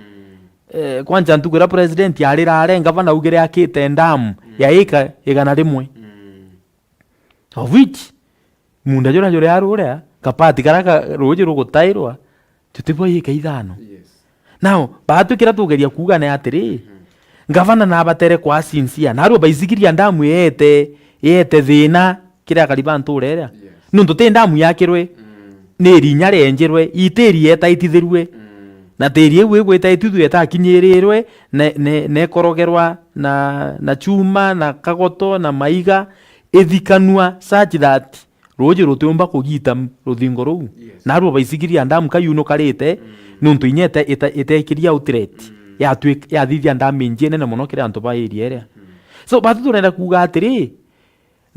Eh, kwanja ntuku iria president arira aria ngavana augire akite ndamu, mm, ya ika igana rimwe. Mm. Of which, munda juria juri aruria, kapati karia ka ruuji rugutairwa, jutibwa ika ithano. Yes. Now, baatwikira tugeria kuuga ni atiri, mhm, ngavana nabatere kwa sincere, narua baisikiria ndamu yeete, yeete thina kiri akari ba ntuura iria. Yes. Nontu ti ndamu yakirwe, mm, ni irinya rienjirwe, iti irieta itithirue. Mm. Na tiri iu igwita itithue itakinyirirwe, ne, ne, nekorogerwa na, na chuma, na kagoto, na maiga, ithikanua such that ruuji rutiumba kugita m-, ruthingo ruu. Yes. Narua baisikiria ndamu kayunukarite, mm, nontu inya ite-, ite-, itekiria outlet, mm, yatwik-, yathithia damage inene mono kiri antu ba area iria. Mm. So, batu turenda kuuga atiri,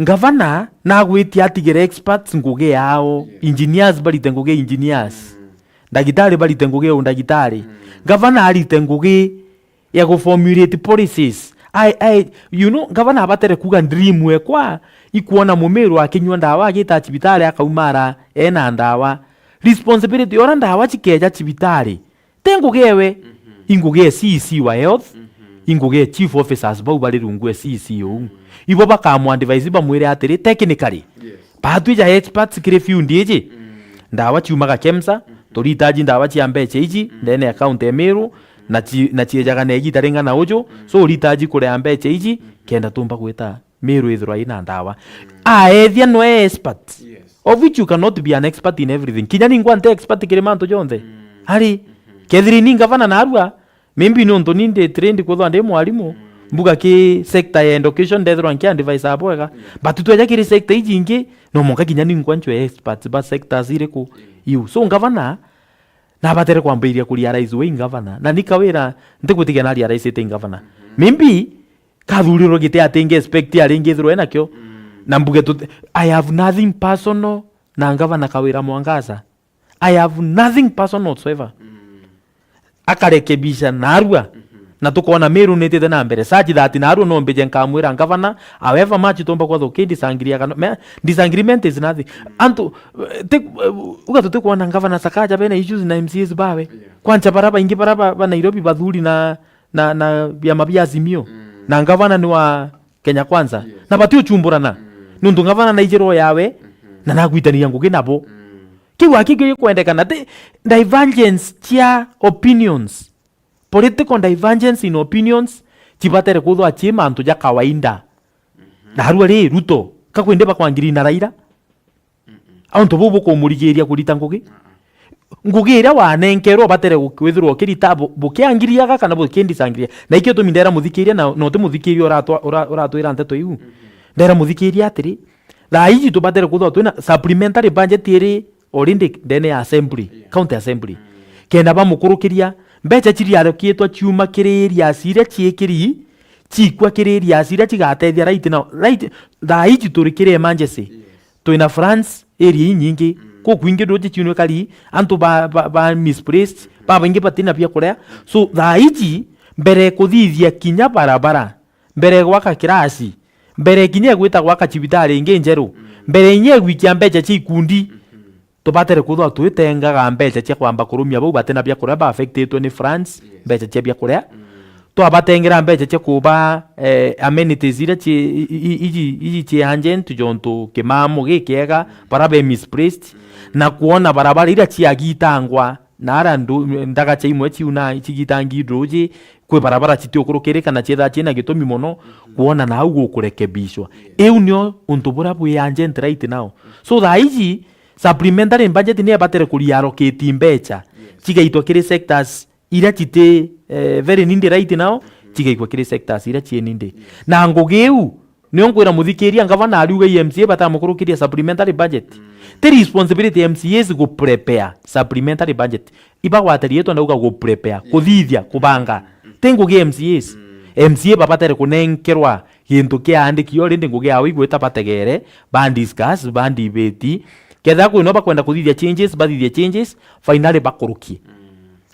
ngavana nagwitie atigire experts ngugi yao, yes, engineers barite ngugi ya engineers, mm, ndagitari barite ngugi ya undagitari. Mm. Ngavana arite ngugi ya kuformulate policies. I, I, you know, ngavana abatere kuuga dream ekwa ikuona Mumiru akinyua ndawa agita cibitari akaumara ena ndawa. Responsibility, ora ndawa cikeja cibitari, ti ngugi ewe, mhm, i ngugi e C E C wa health, mhm, i ngugi e chief officers bau bari rungu e C E C uu. Mm. Ibo bakamu advise bamwire atiri, technically, yes, batwija experts kiri field iji. Mm. Ndawa ciumaga KEMSA, mhm, turitaji ndawa cia mbecha iji, mm, ndene account ya Miru, na ci-, na ciejaga na igita ringana uju, mm, so uritaji kurea mbecha iji, mm, kenda tumba gwita Miru ithirwa ina ndawa. Mm. Aethia nwe expert. Yes. Of which you cannot be an expert in everything. Kinya ningwa nte expert kiri mantu jonthe. Mm. Ari, mhm, kethiri ni ngavana narua, maybe nontu ni ndi trained kwithwa ndi mwarimu, mm, mbuga ki sector ya education ndethirwa nki advise abwega. Yeah. But tweja kiri sector iji ingi, no monka kinya ningwa ncwe expert ba sectors iriku. Mm. Iu. So ngavana, nabatere kwambiriria ku realize we i ngavana. Na ni kawira ntigwitikia na realize ite i ngavana. Mhm. Maybe kathurirwe giti atingi expect aringi ithirwe nakio. Mm. Na mbuge tut-, I have nothing personal na ngavana Kawira Mwangaza. I have nothing personal whatsoever. Mm. Akarekebisha narua. Mhm. Na tukona Miru nitite na mbere. Such that narua no mbije nkamwira ngavana, however much tumba kwatha ukindisangiria kana, me, disagreement is nothing. Mm. Antu, eh, ti, eh, uga tutikwona ngavana Sakaja bena issues na M C As bawe. Yeah. Kwanza bara baingi bara ba, ba Nairobi bathuri na na, na biama bia Azimio. Mm. Na ngavana ni wa Kenya Kwanza. Yes. Na bati uchumburana. Mm. Nuntu ngavana naijirwo yawe, mhm, na nagwitaniria ngugi nabo. Mm. Kiu aki gikwendekana, ti divergence cia opinions. Political divergence in opinions cibatere kwithwa ci mantu ja kawaida. Mhm. Narua ri, Ruto, kakwende bakwangiri na Raila? Mm-mm. Auntu bau bukumurigiria kurita ngugi? Uh-uh. Ngugi iria wanenkerwe ubatere gu-, kwithirwa ukirita bu-, bukiangiriaga kana bukindisangiria. Na ikio tumi ndera muthikiria na, na uti muthikiria uratwa-, ura-, uratwira nteto iu. Mm-hmm. Ndera muthikiria atiri, thaa iji tubatere kwithirwa twina supplementary budget iri already ndene ya assembly, yeah, county assembly. Mm. Kenda bamukurukiria, mbecha ciriarukitwa ciuma kiri areas iria ciikiri, ciikua kiri areas iria cigatethia right now. Right, thaa iji turi kiri emergency. Yes. Twina floods area inyingi. Mm. Kukwingi nduji ciunwikari, antu ba, ba, ba misplaced, mm-hmm, babaingi batina bia kuria. So, thaa iji, mbere kuthithia kinya barabara, mbere gwaka kirasi, mbere kinya gwita gwaka cibitari ingi njeru, mm, mbere inya igwikia mbecha cia ikundi, mm-hmm, tubatere kwithirwa twitengaga mbecha cia kwamba kurumia bau batina bia kuria ba affectitwe ni floods, yes, mbecha cia bia kuria. Mm. Twabatengera mbecha cia kuba, eh, amenities iria ci-, i-, i-, iji, iji ci urgent, jontu kimamo gikiega, bara be misplaced, mm, na kwona barabara iria ciagitangwa, na ara ndu-, ndagacha imwe ciuna, cigitangi nduji, kwi barabara citiukurukirika na ciethaa ciina gitumi mono, mm-hmm, kwona nau gukurekebishwa. Yes. Iu nio untu buria bwi urgent right now. So thaa iji, supplementary budget ni ebatere ku reallocate mbecha, yes, cigaitwa kiri sectors iria citi, eh, very needy right now, mhm, cigaikwa kiri sectors iria cii needy. Yes. Na ngugi iu, nio nkwira muthikiria, ngavana ariuga i M C A batamukurukiria supplementary budget. Mm. Ti responsibility ya M C As gu prepare supplementary budget. Ibagwata riitwa ndauga gu prepare, yes, kuthithia, kubanga. Mm. Ti ngugi ya M C As. Mm. M C A babatere kunenkerwa gintu kiaandiki already, ngugi yao igwita bategere, ba discuss, ba debate. Kethira kwina bakwenda kuthithia changes, bathithie changes, finally bakurukie. Mm.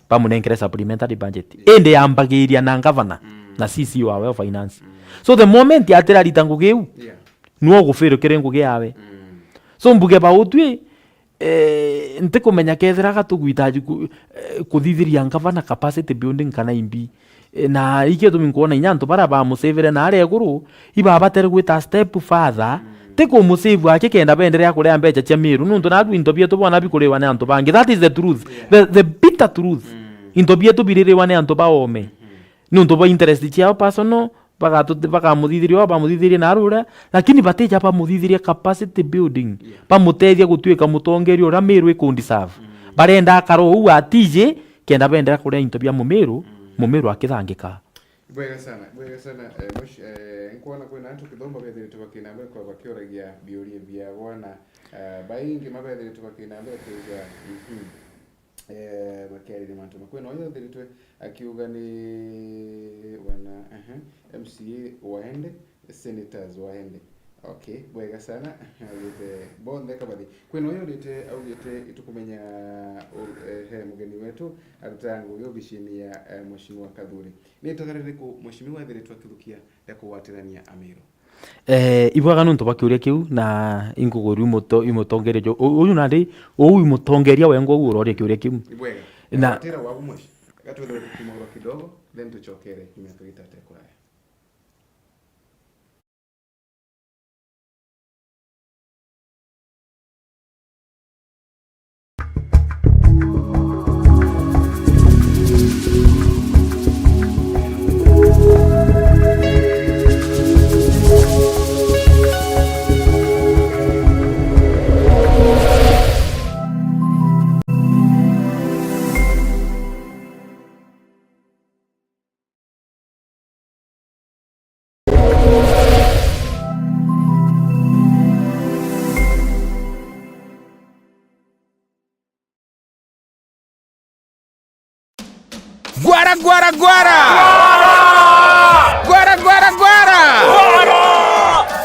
Bamunenkere supplementary budget. Yes. Indi yambagiria na ngavana, mm, na C C wawe wa finance. Mm. So the moment atirarita ngugi iu, yeah, nuo ugufail kiri ngugi yawe. Mm. So mbuge bautwi, eh, ntikumenya kethira ga tugwitaji ku-, eh, kuthithiria ngavana capacity building kana imbi. Eh, na ikio gitumi nkwona inya antu baria bamusivire na aria iguru, ibabatere gwita step further, mm, ti kumusivu aki kenda benderea kuria mbecha cia Miru, nuntu naarua into bietu bona bikuriwa ni antu bangi. That is the truth. Yeah. The, the bitter truth. Mm. Into bietu biririwa ni antu baome. Mm-hmm. Nuntu bwa interest ciao personal, bagatu-, bakamuthithiria oo, bamuthithirie na aruria, lakini batija bamuthithiria capacity building, yeah, bamutethia gutuika mutongeria uria Miru iku deserve. Mm. Barenda akara uu atiji, kenda bendera kuria into bia Mumiru, mm, Mumiru akithangika. Bwega sana, bwega sana, eh, mush-, eh, nkwona kwina antu kithombo bethiritwe bakinambira kwa bakioragia biuria bia bwana, eh, baingi mabethiritwe bakinambira kuuga, mhm. Eh, bakiariria mantu ma kwina uyu uthiritwe akiuga ni wana, aha, M C A waende, senators waende. Okay, bwega sana. Augite bonthe kabathi. Kwina uyu urite augite itukumenya u-, eh, he mugeni wetu arutaga ngugi obicini ya, eh, Mheshimiwa Kathuri. Ni itagara ririku Mheshimiwa ethiritwe akithukia ria kugwatirania Amiru? Eh, ibwega nontu bwa kiuria kiu, na inkuguria imuto-, imutongeria jo-, u-, uyu nandi, uu imutongeria wengwa uu uroria kiuria kiu. Ibwega. Na twatira wabu mwishi. Gatwethire tukimagura kidogo, then tucokere kiumia kagitata kuraya. Gwara, gwara, gwara! Gwara, gwara, gwara!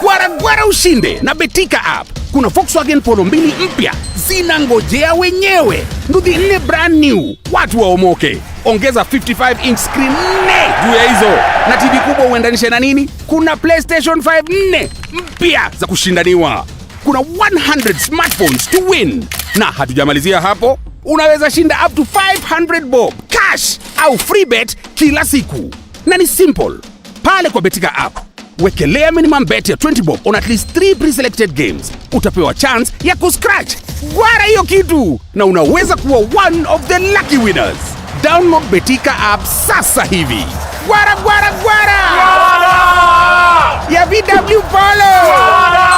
Gwara, gwara ushinde na Betika app. Kuna Volkswagen Polo mbili mpya zinangojea wenyewe. Nduthi nne brand new. Watu waomoke. Ongeza fifty-five inch screen nne juu ya hizo. Na T V kubwa uendanishe na nini? Kuna PlayStation five nne mpya za kushindaniwa. Kuna one hundred smartphones to win. Na hatujamalizia hapo, unaweza shinda up to five hundred bob cash au free bet kila siku. Na ni simple. Pale kwa Betika app, wekelea minimum bet ya twenty bob on at least three pre-selected games. Utapewa chance ya kuscratch. Gwara hiyo kitu na unaweza kuwa one of the lucky winners. Download Betika app sasa hivi. Gwara, gwara, gwara! Gwara! Ya V W Polo! Gwara!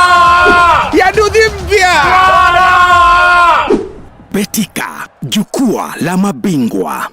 Ya nduthi mpya! Gwara! Betika, jukwaa la mabingwa.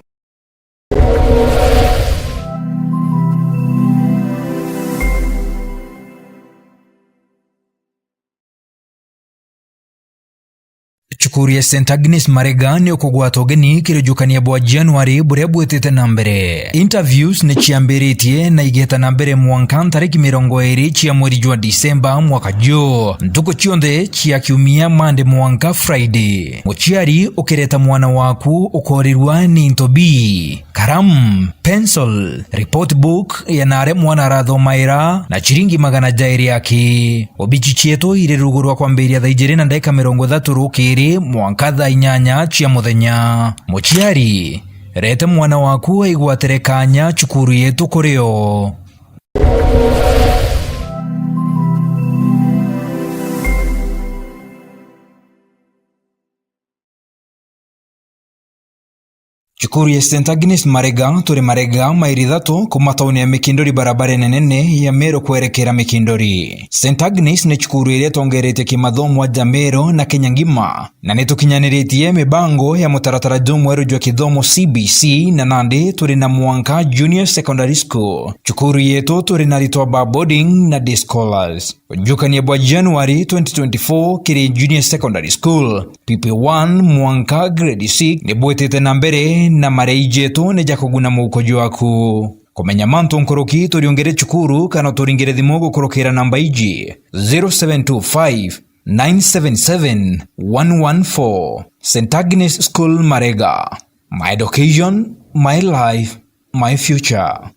Cukuru ya Saint Agnes Marega ni ukugwata ugeni kiri ujukania bwa January buria bwitite na mbere. Interviews ni ciambiritie na igeta na mbere mwanka ntariki mirongo iri cia mweri jwa Disemba mwaka juu. Ntuku cionthe cia kiumia, Monday mwanka Friday. Muciari ukireta mwana waku ukorirua ni into bii: karamu, pencil, report book ya naria mwana arathomaira, na ciringi magana jairi aki. Obici cietu iri rugo rwa kwambiria thaa ijiri na ndagika mirongo ithatu rukiri mwanka thaa inyanya cia muthenya. Muciari, rete mwana waku aigwatire kanya cukuru yetu kuri o. Cukuru ya Saint Agnes Marega, turi Marega, mairi ithatu kuma tauni ya Mikindori, barabara nene ya Meru kwerekera Mikindori. Saint Agnes ni cukuru iria itongeretie kimathomo aja Meru na Kenya ngima, na ni tukinyaniritie mibango ya mutaratara jumweru jwa kithomo C B C, na nandi turi na mwanka junior secondary school. Cukuru yetu turi na aritwa ba boarding na day scholars. Ujukania bwa January twenty twenty-four kiri Junior Secondary School, P P one mwanka grade six, ni bwitite na mbere, na marei jetu ni ja kuguna muhuko jwaku. Kumenya mantu nkuruki, turiungire cukuru kana turingire thimu gukurukira namba iji: zero seven two five, nine seven seven, one one four. Saint Agnes School Marega. My education, my life, my future.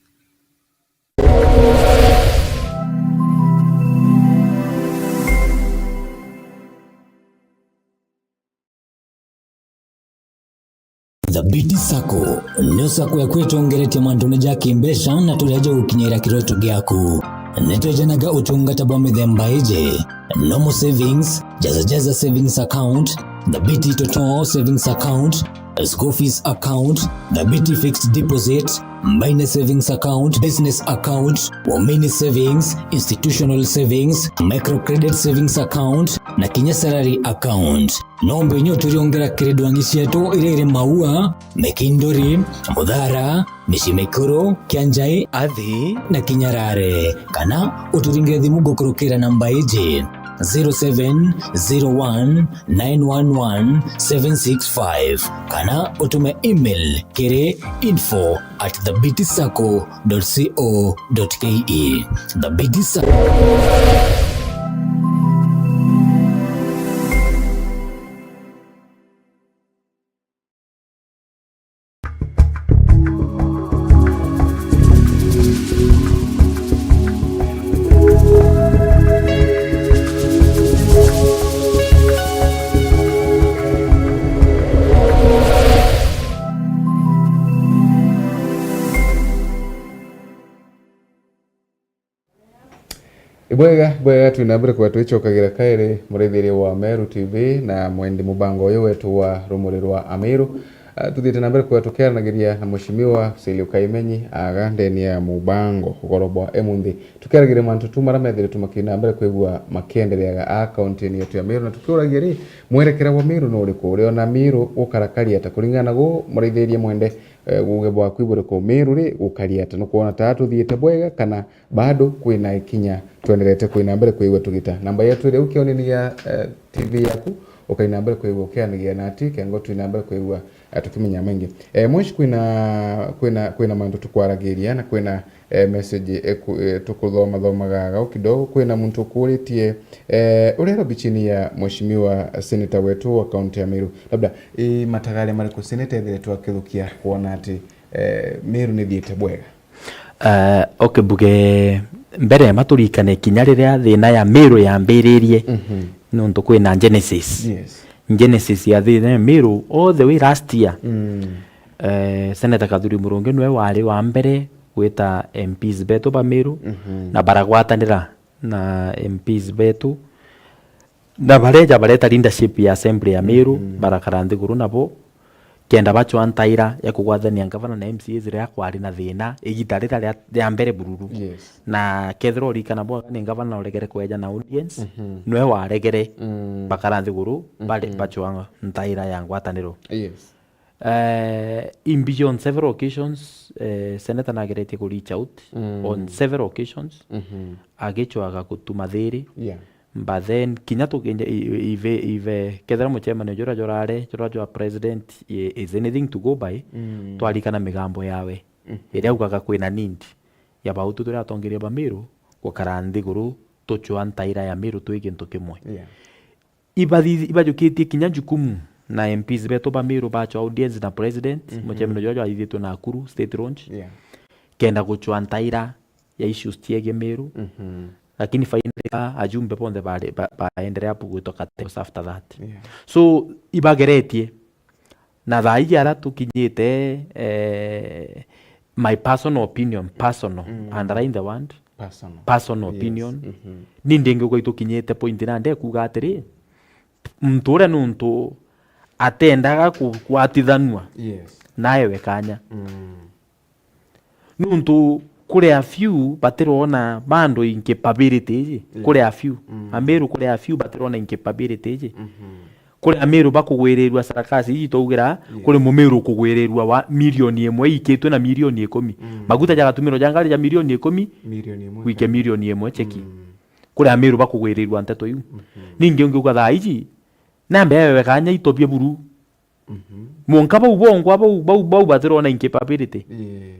Thabiti Sacco niyo sacco yaku itongeretie mantune ja kimbeca na turia jagukinyira kiroto giaku. Nitwejanaga utungata bwa mithemba iji: normal savings, jaza jaza savings account, Thabiti Toto savings account, school fees account, Thabiti fixed deposit, minor savings account, business account, Waumini savings, institutional savings, microcredit savings account, na kinya salary account. No mbenye uturiongera kiri ndwangi cietu iria iri Maua, Mikinduri, Muthara, Micii Mikuru, Kianjai, Athi na Kinyarare. Kana uturingire thimu gukurukira namba iji: zero seven zero one nine one one seven six five, kana utume email kiri info at thabiti sacco dot co dot ke. Thabiti Sacco. Ibwega, bwega, twina mbere kwa twicokagira kairi, muraithiria wa Meru T V na mwendi mubango uyu wetu wa Rumuri rwa Amiru. Ah, tuthiite na mbere kwa tukiaranagiria na Mheshimiwa Cecily Kaimenyi aga ndeni ya mubango ugoro bwa emunthi. Tukiaranagiria mantu tu mara methirite makina mbere kwigua makiendereaga a kaunti yetu ya Meru, na tukiuragia ri, mwerekera wa Meru ni uriku? Uriona Meru gukarakari ata kuringana na gu muraithiria mwende, eh, guge bwaku iburiku? Meru ri, gukari ata? Nukwona ta tuthiite bwega kana bado kwina ikinya twenderete kwina mbere kwigua tugita? Namba yetu iri au kionini gia, eh, T V yaku, ukaina mbere kwigua ukianagia nati, kengo twina mbere kwigua, eh, tukimenya maingi. Eh, mwici kwina, kwina, kwina mantu tukwaragiria na kwina, eh, message eku-, eh, tukuthoma thomaga gau kidogo. Kwina muntu ukuritie, eh, urero bichini ya mheshimiwa senator wetu wa kaunti ya Meru. Labda, i matagaria mariku senator ethiritwe akithukia kwona ati, eh, Meru nithiite bwega? Eh, okay, mbuge mbere ma turikane kinya riria thina ya Meru yambiririe, Mhm. nontu kwina genesis. Yes. Genesis ya thina ya Meru all the way last year. Mm. Eh, Senator Kathuri Murungi niwe wari wa mbere gwita M Ps betu ba Meru, Mhm. na baragwatanira na M Ps betu. Na bareja bareta leadership ya assembly ya Meru, Mhm. barakara nthiguru nabo, kenda bacwa ntaira ya kugwathania ngavana na M C As riria kwari na thina, igita riria ria, ria mbere bururu. Yes. Na kethira urikana bwega ni ngavana uregere kweja na audience, Mhm. niwe waregere Mm. bakara nthiguru, bari Mhm. bacwa ntaira ya ngwataniro. Yes. Eh, in beyond several occasions, eh, senator nageretie ku reach out Mm. on several occasions, Mhm. agicwaga gutuma thiri. Yeah. But then, kinya tukinja i-, i-, ive, ive, kethira mucemanio jura jurare, jura jwa president i-, is anything to go by, Mm. twarikana migambo yawe, Mhm. iria augaga kwina need ya bautu turi atongeria ba Meru gukara nthiguru, tucwa ntaira ya Meru twi gintu kimwe. Yeah. Ibathi-, ibajukitie kinya jukumu na M Ps betu ba Meru bacwa audience na president, Mhm. mucemanio jwa jwaithitwe Nakuru, State Launch, Yeah. kenda gucwa ntaira ya issues ciegie Meru. Mhm. Lakini finally, a-, ajumbe bonthe bari-, ba-, baendelea bu-, gwitwa cartels after that. Yeah. So, ibageretie. Na thaa iji aria tukinyite, eh, my personal opinion, personal, Mm. underline the word, Personal. personal Yes. opinion. Mhm. Ni ndingiuga itukinyite point na ndekuga atiri, muntu uria nuntu atendaga ku-, kugwatithanua Yes. naewe kanya. Mm. Nuntu kuri a few batirona bando in capability iji. Yeah. Kuri a few. Mm. Amiru kuri a few batirona in capability iji. Mhm. Kuri Amiru bakugwirirua sarakasi iji twaugira, Yeah. kuri Mumiru ukugwirirua wa milioni imwe ikitwe na milioni ikumi. Mm. Maguta jagatumiro ja ngari ja milioni ikumi, Milioni imwe wike kana milioni imwe cheki. Mm. Kuri Amiru bakugwirirua nteto iu. Mhm. Ningi ungiuga thaa iji, nambe ewe kanya itobie buru. Mhm. Mwanka bau bongwa bau, bau, bau batirona in capability. Yeah.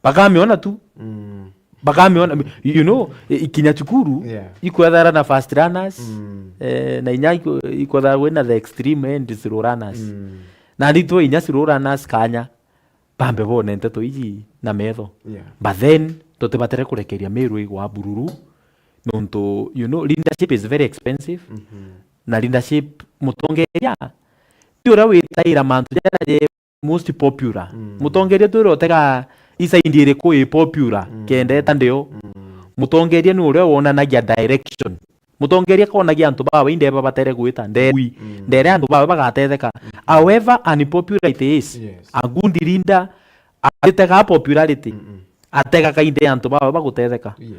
Bakamiona tu. Mm. Bakamiona, you know, i-, ikinya cukuru, Yeah. ikwethara na first runners, Mm. eh, na inya ikwe-, ikwethara kwina the extreme end slow runners. Mm. Na ni twe inya slow runners kanya, bambe bone nteto iji na metho. Yeah. But then, tutibatere kurekeria Miru igwa bururu, nontu, you know, leadership is very expensive. Mhm. Na leadership, mutongeria, ti uria witaira mantu jaria je most popular. Mm. Mutongeria twire utega isaindi iriku i popular, mm, kenda eta ndio. Mm. Mutongeria ni uria wonanagia direction. Mutongeria konagia antu bawe indeba batere gwita, nde-, mm, ndere antu bawe bagatetheka. Mm. However unpopular it is, yes, a good leader atitega popularity. Mm-mm. Atega kainde antu bawe bagutetheka. Yes.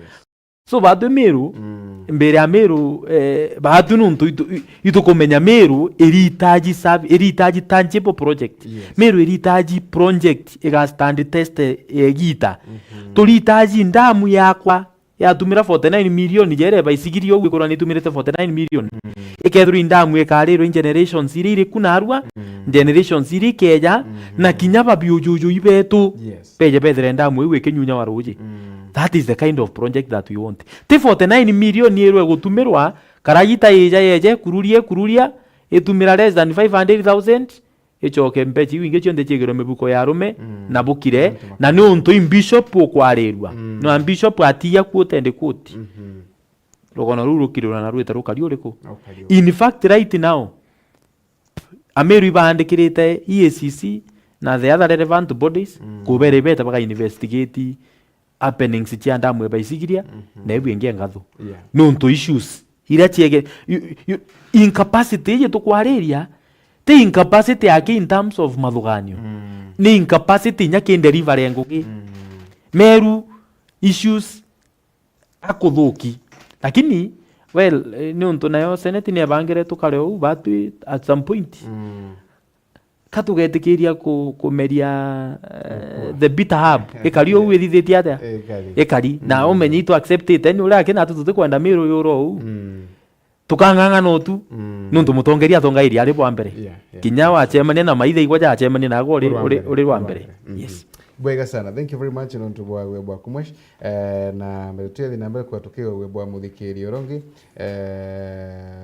So, batwi Meru, mm, mbere ya Meru, eh, batwi nuntu itu-, i-, itukumenya Meru iritaji serv-, iritaji tangible project. Yes. Meru iritaji project iga stand test ya igita. Mhm. Turitaji ndamu yakwa yatumira forty nine million, jere baisigirie ugu ikorwa nitumirite forty nine million. Mm. Ikethirwa i ndamu ikarirwa i generations iria iriku narua, mm, generations iria ikeja, mhm, na kinya babiujuju ibetu. Yes. Beje bethire ndamu iu ikinyunya wa ruji. Mm. That is the kind of project that we want. Ti forty nine million irwe gutumirwa, karagita ija yeje, kururia, kururia, itumira less than five hundred thousand, icoke mbeca iu ingi cionthe ciigirwe mibuko ya arume, mm, na bukire, antu na ni untu i bishop ukwarirua. Mm. Na bishop atiya kuo utendi kuti. Mhm. Rugono ruu rukirura na rwita rukari uriku? Ukari uriku? In fact, right now, Ameru ibaandikirite E A C C na the other relevant bodies, mm, kubera ibete baga investigate happenings cia ndamu ibaisigiria, mhm, na ibu ingi engathu. Yeah. Nuntu issues iria ciege-, you, you, incapacity iji tukwariria, ti incapacity yake in terms of mathuganio. Mm. Ni incapacity inya ki delivery ngugi. Mm. Meru issues akuthuki. Lakini, well, eh, ni untu nayo Senate ni ebangire tukare uu, batwi at some point. Mm. Ka tugetikiria ku-, kumeria, eh, the bitter herb. Ikari uu ithithitie atia? Ikari. Ikari. Na, mm, umenye itu accept it, ni uria akina atu tutikwenda Meru yuro uu. Mm. Tukang'ang'ana utu. Mm. Nuntu mutongeria atongairie ari bwa mbere. Yeah, yeah. Kinya wacemania na maithe igwa jacemania nago uri, uri, uri bwa mbere. Mhm. Yes. Bwega sana. Thank you very much nontu bwa wia bwaku mwesh. Eh, na mbere tuyathi na mbere kwa tukiwa wia bwa muthikiria urongi. Eh,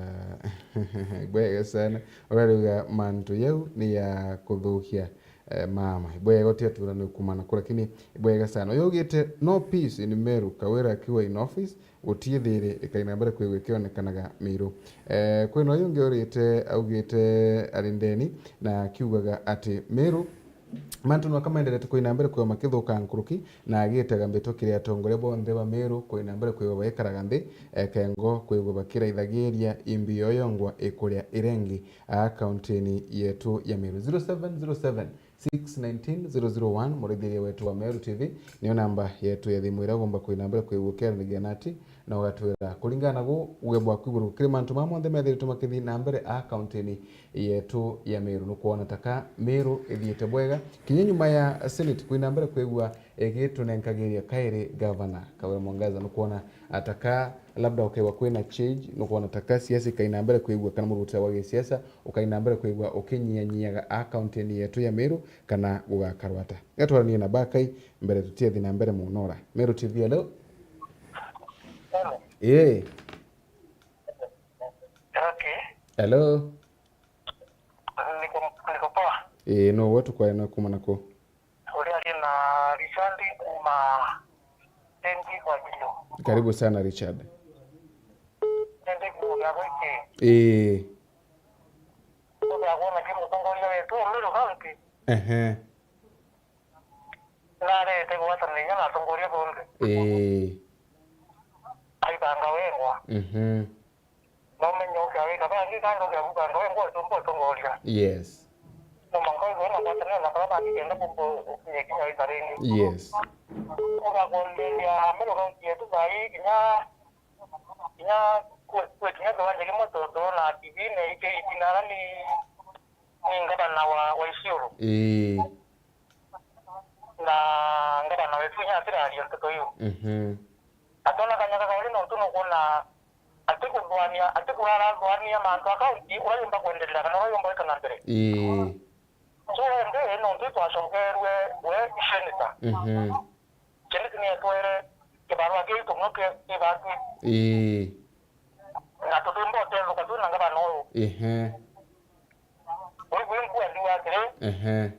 bwega sana. Urariuga mantu yau ni ya kuthukia, eh, mama. Bwega utia tura ni kumana ku, lakini bwega sana. Uyu ugite, "No peace in Meru, Kawira akiwa in office, gutii thiri, ikai na mbere kwigua ikionekanaga Meru." Eh, kwina uyu ungi urite, augite ari ndeni na akiugaga ati Meru mantu nwaka maenderete kwina mbere kwigua makithuka nkuruki, na agitaga mbito kiri atongoria bonthe ba Meru kwina mbere kwigua baikaraga nthi, eh, kengo kwigua bakiraithagiria imbi yoyongwa ikuria irengi, a, kauntini yetu ya Meru. Zero seven zero seven, six nineteen zero zero one, murithiria wetu wa Meru T V, niyo namba yetu ya thimu iria ugomba kwina mbere kwigua ukiaraniria nati na ugatwira kuringana na gu uge bwaku iguru kiri mantu mama monthe methiritwe makithi na mbere a kauntini yetu ya Meru. Nukwona taka Meru ithiite bwega kinya nyuma ya Senate kwina mbere kwigua igitunenkagiria kairi gavana Kawira Mwangaza. Nukwona ataka labda ukaigua kwina change, nukwona taka siasa ikaina mbere kwigua kana murutira wa gisiasa ukaina mbere kwigua ukinyianyiaga a kauntini yetu ya Meru kana gugakarwa ata. Gatwaranie na Bakai mbere tutiathi na mbere munora. Meru T V, hello? Hello. Ii. Okay. Hello? Niko, niko poa. Ii, no we tukwari na kuma nako? Uria ari na Richard kuma Tendi kwa Jio. Karibu sana, Richard. Tendi kuuga gwiki. Ii. Uria kwona ki mutongoria wetu Meru County. Ehe. Narete gwatanira na atongoria bonthe. Ii. Aibanga wengwa. Mhm. Na umenye ukawika bangi kandi ukabukanga wengwa utumba utongoria. Yes. No mwanka uyu wena ngwatanira na baba bangi kenda kumbo ukinye kinya wita ringi. Yes. Ugakonderia Meru County yetu thaa ii kinya, kinya kwe, kwe kinya kiwanja kimwe tu, tu na T V na iki itinara ni, ni ngavana wa, wa Isiolo. Ii. Na ngavana wetu inya atiraria nteto iu. Mhm. Atona kanya kakairi nontu nukwona atikuthwania, atikurarathwania mantu a kaunti uria yumba kwenderera kana uria yumba gwika na mbere. Ii. So indi nontu itwacokerwe we senator. Mhm. Senate ni etwere kibarua kiu tumwe ki, kibatwi. Ii. Na tutimba utethuka twina ngavana uyu. Ehe. Ui kwi nkua ndiwa atiri. Ehe.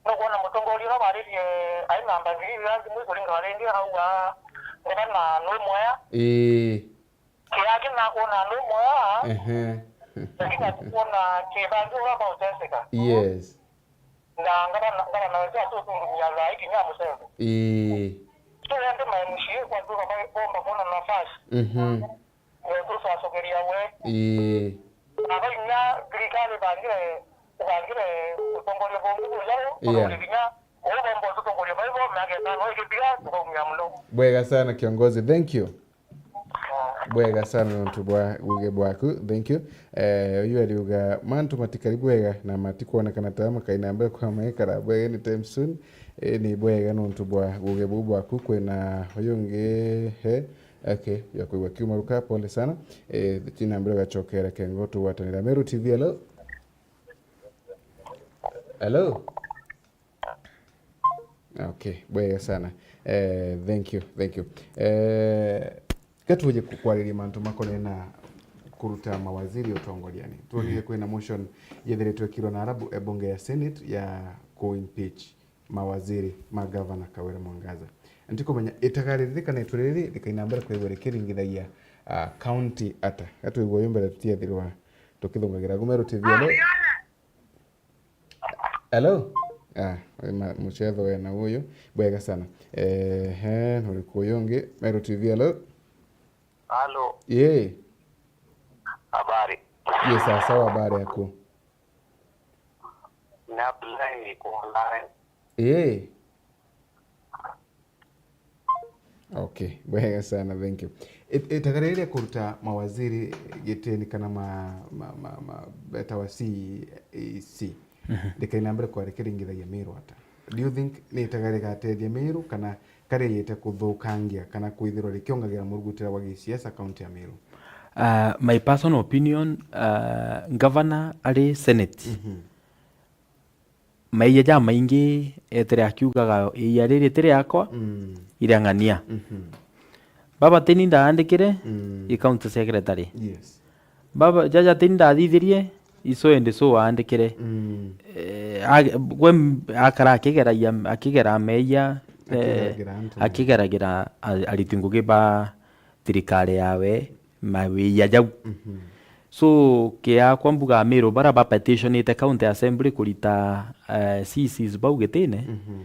Nukwona mutongoria uria waririe ai namba ngiri iria nthimwi kuringana na indi auga ngavana nwi mwea. Ii. Kiaki nakwona nwi mwea. Ehe. Lakini atikwona kibangi uria bauteseka. Yes. Na ngavana, ngavana wetu atutumia thaa ii kinya mucembe. Ii. Tuende ma M C A kwa tuka ba-, bomba kuona nafasi. Mhm. Ndio tucocokeria we. Ii. Na bainya thirikari bangire, bangire utongoria bungi bujaru, Yeah. Kinya uu bomba ututongoria baibo, miaka itano ikithira, tukaumia muno. Bwega sana, kiongozi. Thank you. Bwega sana nontu bwa uge bwaku. Thank you. Eh, uyu ariuga mantu matikari bwega na matikwonekana ta makai na mbere kwa maikara bwega anytime soon. Eh, ni bwega nontu bwa uge buu bwaku. Kwina uyu ungi, he, okay, ya kwigua kiuma ruka, pole sana. Eh, tina mbere ugacokera kengo tugwatanira. Meru T V, hello? Hello? Okay, bwega sana. Eh, thank you, thank you. Eh, ka tuje ku-, kwariria mantu makonee na kuruta mawaziri utongoriani. Twonire kwina motion yethiritwe ikirwa na arabu, eh, bunge ya Senate ya ku impeach mawaziri ma Gavana Kawira Mwangaza. Ntikumenya itagaririri kana itu riri rikaina mbere kwigua rikiringithagia, ah, county ata. Ka twigua uyu mbere tutiethirwa tukithungagira. Gumeru T V, hello? Hello? Ah, ma-, mucetho wena uyu. Bwega sana. Ehe, nuriku uyu ungi? Meru T V, hello? Halo, Ye. Habari. Ye, sawa sawa, habari yako? Na Abdulahi kwa online. Ye. Okay, bwega sana, thank you. It-, itagara riria kuruta mawaziri gitini kana ma, ma, ma, ma, betawa C E C, Mhm. rikaina mbere kwa rikiringithagia Meru ata? Do you think ni itagara rigatethia Meru kana kariite kuthukangia kana kwithirwa rikiongagira murugutira wa gisiasa kaunti ya Meru? Uh, my personal opinion, uh, governor ari Senate. Mhm. Maia jamaingi etire akiugaga, "Iia riri ti riakwa, Mm. iri a ng'ania." Mhm. Baba tini ndaandikire, Mm. i county secretary. Yes. Baba jaja tini ndathithirie, i so and so aandikire. Mm. Eh, ag-, gwe m-, akara akigeragia, akigera meia, eh, Akigeragira antu. akigeragira a-, ariti ngugi ba thirikari yawe, mawiia jau. Mhm. So, kiakwa mbuga Amiru bara ba petitionite County Assembly kurita, eh, C Cs bau gitine, Mhm.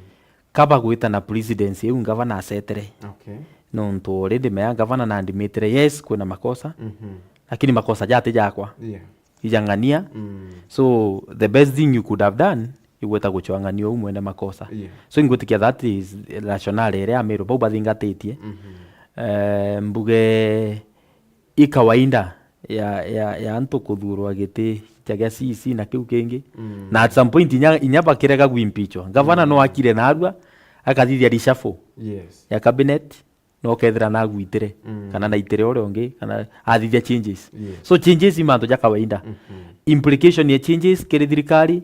kaba gwita na presidency iu ngavana acetere. Okay. Nontu already mea ngavana na ndimitire, yes, kwina makosa, Mhm. lakini makosa jati jakwa. Yeah. Ijang'ania. Mm. So, the best thing you could have done, igweta guchwang'ania uu mwene makosa. Yeah. So, ingwitikia that is rationale iria Amiru bau bathingatitie. Mhm. Eh, mbuge i kawaida ya, ya, ya antu kuthurwa giti kia, gia C C na kiu kingi. Mm. Na at some point inya, inya bakirega gwimpichwa. Gavana Mm. no akire narua, akathithia reshuffle Yes. ya cabinet, no kethira nagwitire, Mm. kana naitire uria ungi, kana athithia changes. Yes. So changes i mantu ja kawaida. Mhm. Implication ya changes kiri thirikari,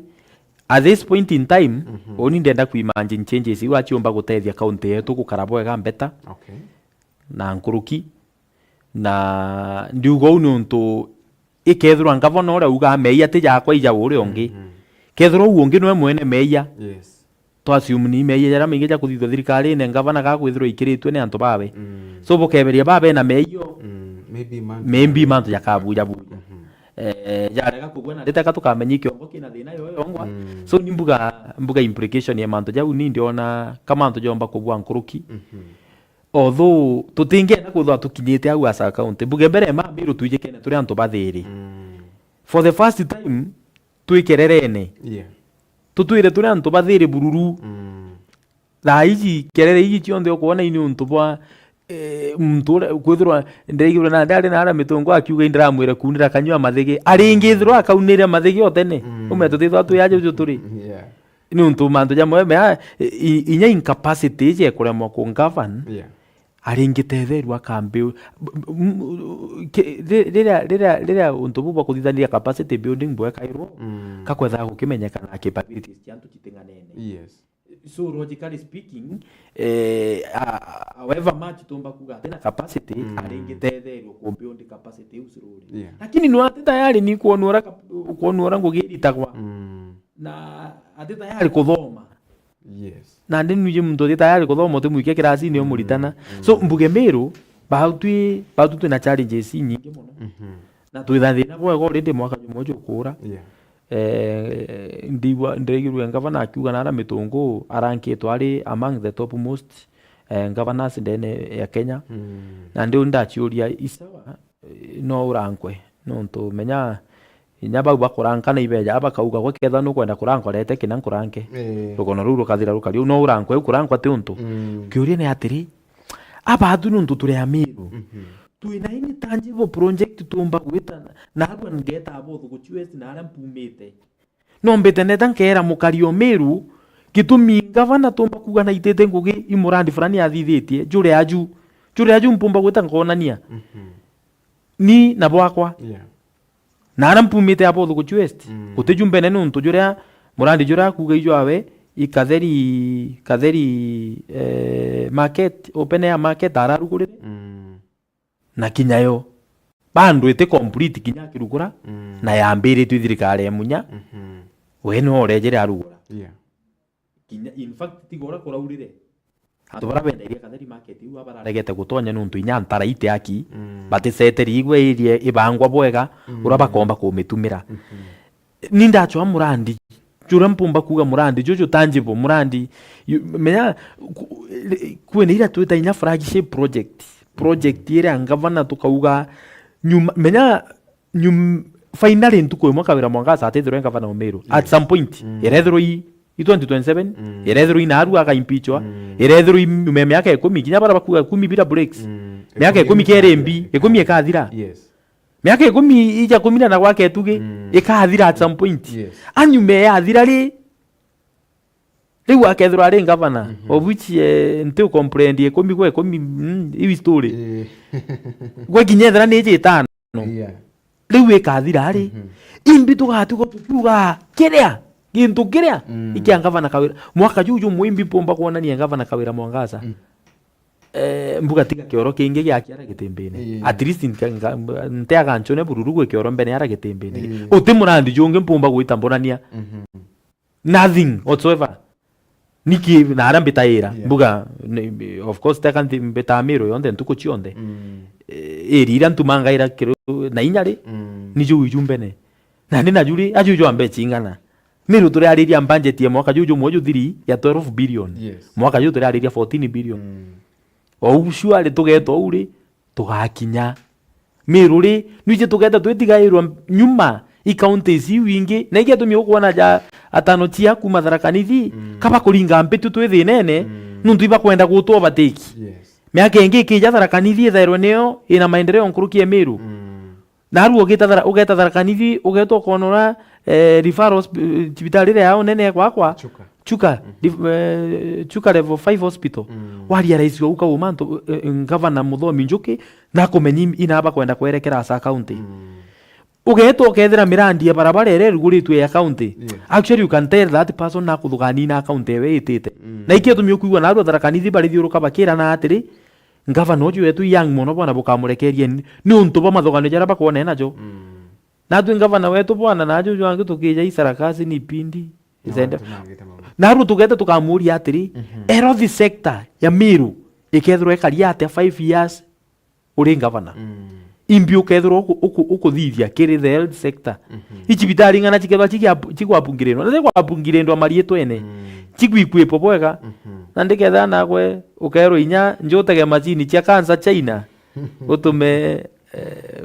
at this point in time, Mhm. uni ndenda kuimagine changes iu aciumba gutethia county yetu gukara bwega mbeta Okay. na nkuruki. Na ndiuga uu niuntu ikethirwa ngavana uria ugaa meia ti jakwa, ija uria ungi. Mhm. Kethirwa uu ungi nwe mwene meia, Yes. twa assume ni meia jaria maingi ja kuthithwa thirikarine, ngavana gakwithirwa ikiritue ni antu bawe. Mm. So bukeberia babe na meia, Mm, maybe mantu maybe mantu jakabuja buja. Mhm. Eh, jarega kubua na riteka tukamenya ikiongo kina thina yo yongwa. Mm. So ni mbuga, mbuga implication ya mantu jau ni ndiona ka mantu jomba kubua nkuruki. Mhm. Although tutingenda kwithirwa tukinyite au as a county. Mbuge mbere ma Amiru twijikene turi antu bathiri. Mm. For the first time, twi kererene. Yeah. Tutwire turi antu bathiri bururu. Mm. Thaa iji, kerere iji cionthe ukwona i ni untu bwa, eh, muntu uria kwithirwa ndaigirwe nandi ari na aria mitungu akiuga, "Indiramwire kunira kanyua mathigi." Aringithirwa akaunire mathigi o tene. Mm. Ume tutithwa twi aja uju turi. Yeah. Ni untu mantu jamwe mea, i-, i-, inya incapacity iji ya kuremwa ku govern, Yeah. aringitetherua akambi-, m-, m-, ki-, ri-, riria, riria, riria untu buu bwa kuthithaniria capacity building bwekairwo, Mm. kakwethaga gukimenyekana capabilities cia antu citing'anene. Yes. So logically speaking, eh, a-, however much tumba kuga atina capacity, Mm. aringitetherua ku build capacity iu slowly. Yeah. Lakini no ati tayari ni kwonwa ura kap-, kwonwa ura ngugi iritagwa. Mm. Na ati tayari kuthoma. Yes. Nandi nwiji muntu uti tayari kuthoma, uti mwike kirasini umuritana. Mm, So, mm. mbuge Miru, bau twi, bau twi na challenges inyingi muno. Mhm. Na twitha thina bwega already mwaka jumwe jukuura. Yeah. Eh, ndigwa, ndiraigirue ngavana akiuga nara Mitunguu arankitwe ari among the top most, eh, governors ndene ya Kenya. Mm. Na ndiu ndaciuria, isawa, eh, no urankwe? Nontu menya, inya bau bakuranka na ibeja, bakauga, gwe kethira nukwenda kuranka, urete kina nkuranke. Eh. Rugono ruu rukathira rukari uu, no urankwe, kurankwa ti untu. Mm. Kiuria ni atiri, abathu nontu turi Amiru. Mhm. Twina any tangible project tuumba gwita na, narua ngeta abo Thuguchu West na aria mpumite. No mbite neta nkeera mukari o Miru, gitumi ngavana tuumba kuuga naitite ngugi i murandi fulani athithitie, jure aju. Jure aju mpumba gwita nkoonania. Mhm. Ni na bwakwa. Yeah. Na aria mpumite abo Thuguchu West, mm, guti ju mbene nontu juria murandi juria akuuga ijwawe i Katheri, Katheri, eh, market, open air market ararugurire. Mm. Na kinya yo bado iti complete kinya akirugura, mm, na yambiritue thirikari ya Munya, mhm, we niwe urejere arugura. Yeah. Kinya, in fact, tiga uria kuraurire, antu baria bendagia Katheri market iu abararegete gutonya nontu inya ntara iti aki, mm, batiseteri igwe irie ibangwa bwega, mm, uria bakomba kumitumira. Mhm. Ni ndachwa murandi, juria mpumba kuuga murandi juju tangible, murandi, you, menya, ku-, kwina iria twita inya flagship project, project iria ngavana tukauga nyuma, menya, nyum-, finally ntuku imwe Kawira Mwangaza atithirwe ngavana o Miru. At, yes, some point, mm, irethirwe i, i twenty twenty-seven, mm, irethirwe i narua akaimpeachwa, mm, irethirwe i nyuma ya miaka ikumi, kinya baria bakuuga ikumi bila breaks. Mm. Miaka ikumi, ikumi kere mbi, ikumi ikathira. Yes. Miaka ikumi ija kumina na gwake tugi, mm, ikathira at some point. Yes. Anyume yathira ri, riu akethirwa ari ngavana, mhm, of which, eh, nti ucomprehend ikumi gwe ikumi, mm, iu story. Eh. Gwe kinya ethira ni iji itano. Yeah. Riu ikathira ri, mhm, imbi tugatuka tukiuga kiria, gintu kiria, mm, ikia ngavana Kawira. Mwaka juu jumwe imbi mpumba kwonania ngavana Kawira Mwangaza. Mm. Eh, mbuga tiga kioro kingi giakia ara gitimbini. Ii. At least nka-, nka-, nteaga nchone bururu gwi kioro mbene ara gitimbini. Ii. Uti murandi jungi mpumba gwita mbonania. Mhm. Nothing whatsoever. Niki na ara mbitaira. Yeah. Mbuga, ni, of course, teka nthi-, mbitaa Miru yonthe ntuku cionthe. Mm. Eh, iri iria ntumangaira kiru na inya ri, mm, ni juu iju mbene. Na ni na juri, aju jwambe chingana. Miru turiariria budget ya mwaka juju mwe juthiri ya twelve billion. Yes. Mwaka juju turiariria fourteen billion. Mm. Ou surely tugeeta ou ri, tugakinya. Miru ri, nwiji tugeeta twitigairwa nyuma i counties iu ingi. Na iki atumi ukwona ja atano chia kuma Tharaka Nithi, mm, kaba kuringa mpitu twi thinene, mm, nuntu ibakwenda gutwa overtake. Yes. Miaka ingi ikija Tharaka Nithi ithairwe niyo ina maendeleo nkuruki ya Miru. Mm. Narua ugita Thara-, ugeta Tharaka Nithi, ugeta ukonora, eh, referral hosp-, eh, cibitari iria ya unene gwakwa. Chuka. Chuka, mhm, dif-, eh, Chuka level five hospital. Mm. Waria rais wa uka uma ntu, eh, eh, ngavana Muthomi Njuki, nakumenyi inaba kwenda kwerekera asa county. Mm. Ugeta ukethira mirandi ya barabara iria iruguritwe ya county. Yes. Actually, you can tell that person nakuthugania na county ewe itite. Mm. Na iki atumi ukwigua narua Tharaka Nithi barithiuruka bakirana atiri, ngavana uju wetu young mono bwana bukamurekeria ni, ni untu bwa mathuganio jaria bakwonea najo. Mm. Natwi ngavana wetu bwana, na ajuju angi tukija i sarakasi ni pindi. No, izende. Antu mangite maundu. Narua tugete tukamuria atiri, mhm, health sector ya Miru ikethirwa ikari atia five years uri ngavana? Mm. Imbi ukethirwa uku-, uku-, ukuthithia kiri the health sector? Mhm. Icibitari ng'ana cikethirwa cigia-, cigwabungirindwa? Na cigwabungirindwa mariitwene. Mm. Cigwikwipo bwega. Mhm. Na ndikethira nagwe ukerwa inya njutege macini cia cancer China, utume, eh,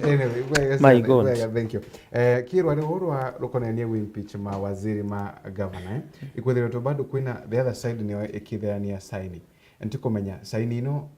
anyway, bwega my sana, God. Bwega, thank you. Eh, kirwa ni urwa rukonenie wi impeach ma waziri ma governor, eh? Ikwithirwa tu bado kwina the other side niyo ikitherania saini. Ntikumenya saini ino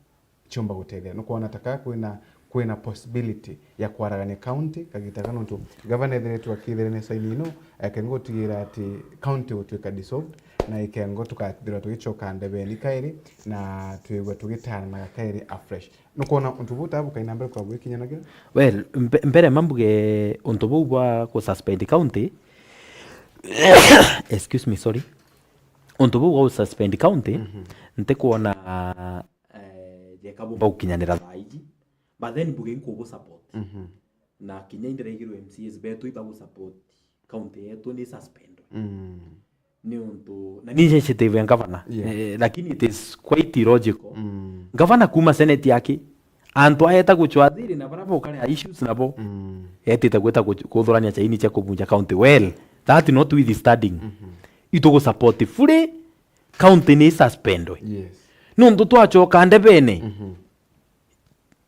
ciumba gutethia. Nukwona ta ka kwina, kwina possibility ya kwaragania county kagita ka, nontu gavana ethiritwe akitherania saini ino, akengo gutigira ati county gutwika dissolved, na ikengo tukathirwa tugicoka ndebeni kairi, na twigua tugitaranaga kairi afresh. Nukwona untu buu ta bukaina mbere kwa bwikinyanagira? Well, mbe-, mbere ma mbuge untu buu bwa ku suspend county, excuse me, sorry. Untu buu bwa ku suspend county, mhm, ntikwona, eh, jeka bumba gukinyanira thaa iji. But then mbuge inkubu support. Mhm. Na kinya indiraigirwe M C As betu ibagu support county yetu ni suspendwe. Mm. Ni untu, na ni initiative ya governor. Yeah. Eh, lakini it is quite illogical. Mm. Governor kuma senate yake, antu aeta guchwa thiri na bara bokarea issues nabo. Mm. Etite gwita ku-, kuthurania chaini cha kubunja county. Well, that not with studying. Mhm. Itugu support fully county ni suspendwe. Yes. Nuntu twachoka ndebene. Mhm.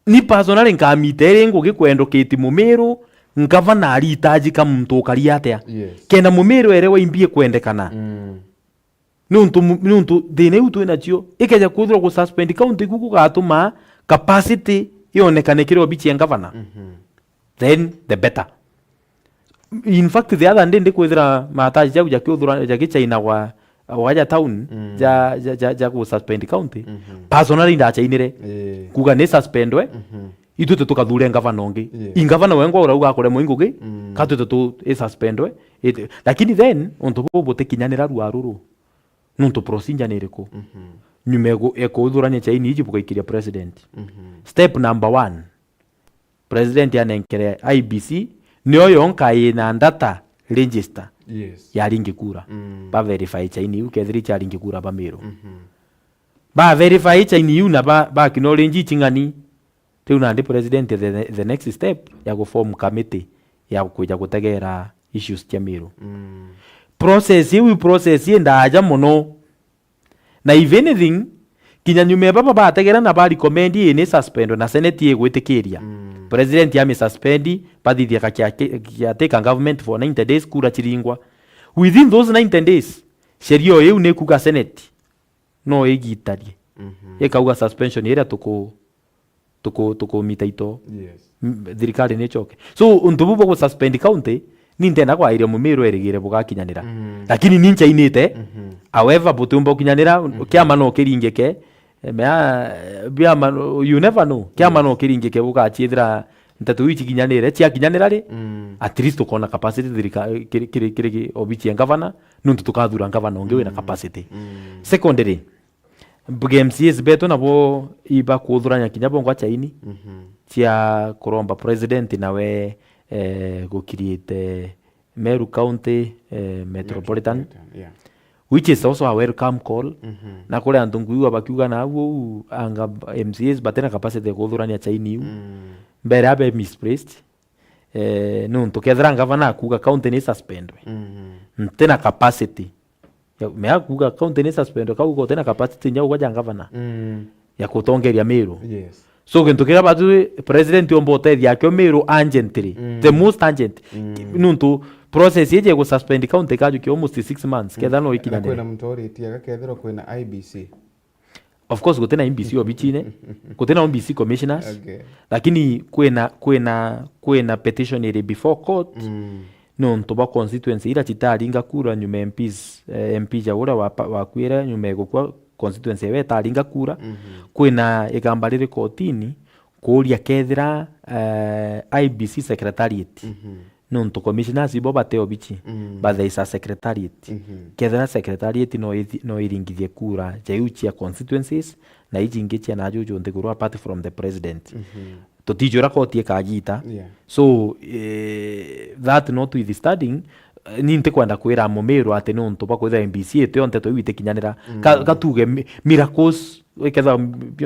Ni personally nkamita iri ngugi kwendukiti Mumiru, ngavana aritajika muntu ukari atia. Yes. Kenda Mumiru ere wa imbi ikwendekana. Mm. Niuntu mu-, niuntu thina iu twina cio, ikeja kwithirwa gu suspend county ku gugatuma capacity yonekane kiri obichi ya ngavana. Mhm. Then the better. In fact, the other day ndikwithira mataji jau jakiuthura, jagichaina gwa, gwa ja town, mm, ja, ja, ja, ja gu suspend county. Mhm. Personally ndachainire. Eh. Kuga ni suspendwe, mhm, itwite tukathure ngavana ungi. Yes. Ingavana wengwa urauga akore mwingugi, mm, katwite tu i suspendwe. Ite-, lakini then, untu buu butikinyanira rua ruru. Nuntu procedure ni iriku? Mhm. Nyuma ya ku-, ya kuthurania chaini iji bugaikiria president. Mhm. Step number one, president anenkere I B C, nio yonka ina data register, yes, ya ringi kura. Mm. Ba verify chaini iu kethira icha ringi kura ba Miru. Mhm. Ba verify chaini iu na ba, ba acknowledge iching'ani. Riu nandi president the, the next step ya gu form committee ya kwija gutegera issues cia Miru. Mm. Process iu i process indaaja mono. Na if anything, kinya nyuma ya baba bategera na ba recommend ini suspendwe na Senate igwitikiria. Mm. President ami suspend, bathithia ka kia, kia take government for ninety days, kura chiringwa. Within those ninety days, sheria o iu ni kuga Senate no igitarie. Mhm. Ikauga suspension iria tuku-, tuku-, tukumita ito. Yes. M-, thirikari ni ichoke. So, untu buu bwa gu suspend county, ni ntenda kwairia Mumiru erigire bugakinyanira. Mm. Lakini ni nchainite, mhm, however, butiumba gukinyanira, mhm, kiama no kiringike. Eh, mea, eh, biama no, you never know. Kiama, yes, no kiringike bugachiethira nteto iu ichikinyanire, chiakinyanira ri, mm, at least ukona capacity thirika-, kiri, kiri, kiri ki-, obichi ya ngavana, nuntu tukathura ngavana ungi wina, mm, capacity. Mm. Secondly, mbuge M C As betu nabo ibakuthurania kinya bongwa chaini, mhm, cia kuromba president nawe, eh, gu create Meru County, eh, Metropolitan, Metropolitan, yeah, which is also a welcome call. Mhm. Na kuri antu nkuigua bakiuga na au uu, anga M C As batena capacity ya kuthurania chaini iu. Mm. Mbere abe misplaced, eh, nuntu kethira ngavana akuga county ni suspendwe. Mhm. Ntina capacity. Ya, mea kuga county ni suspendwe, kau gutena capacity nya ugwa ja ngavana, mm, ya kutongeria Miru. Yes. So, gintu kiria batu president omba utethia akio Miru urgently, mm, the most urgent. Mm. Nuntu process iji ya gu suspend county ikajukia almost six months, mm, ketha no ikinyanire. Na kwina mtu oritiaga kethirwa kwina I B C. Of course, gutina I B C obichine, gutina O B C commissioners, okay, lakini kwina, kwina, kwina petition iri before court, mm, nontu bwa constituency ira chitaringa kura nyuma M Ps, eh, M P ja uria wa pa-, wakuire nyuma ya gukua, constituency ewe itaringa kura, mhm, kwina igamba riri kotini kuuria kethira, eh, I B C secretariat, mhm, nontu commissioners ibo bate obichi, mm, but there is a secretariat. Mhm. Kethira secretariat no ithi-, no iringithie kura ja iu cia constituencies, na iji ingi cia naju ju nthiguru apart from the president. Mhm. Tutiji uria koti ikagita. Yeah. So, eh, that notwithstanding, eh, ni ntikwenda kwira Mumiru ati nontu bwa kwithira M B C iti yo nteto iu itikinyanira. Ka-, mm, gatuge mi-, miracles, ikethira,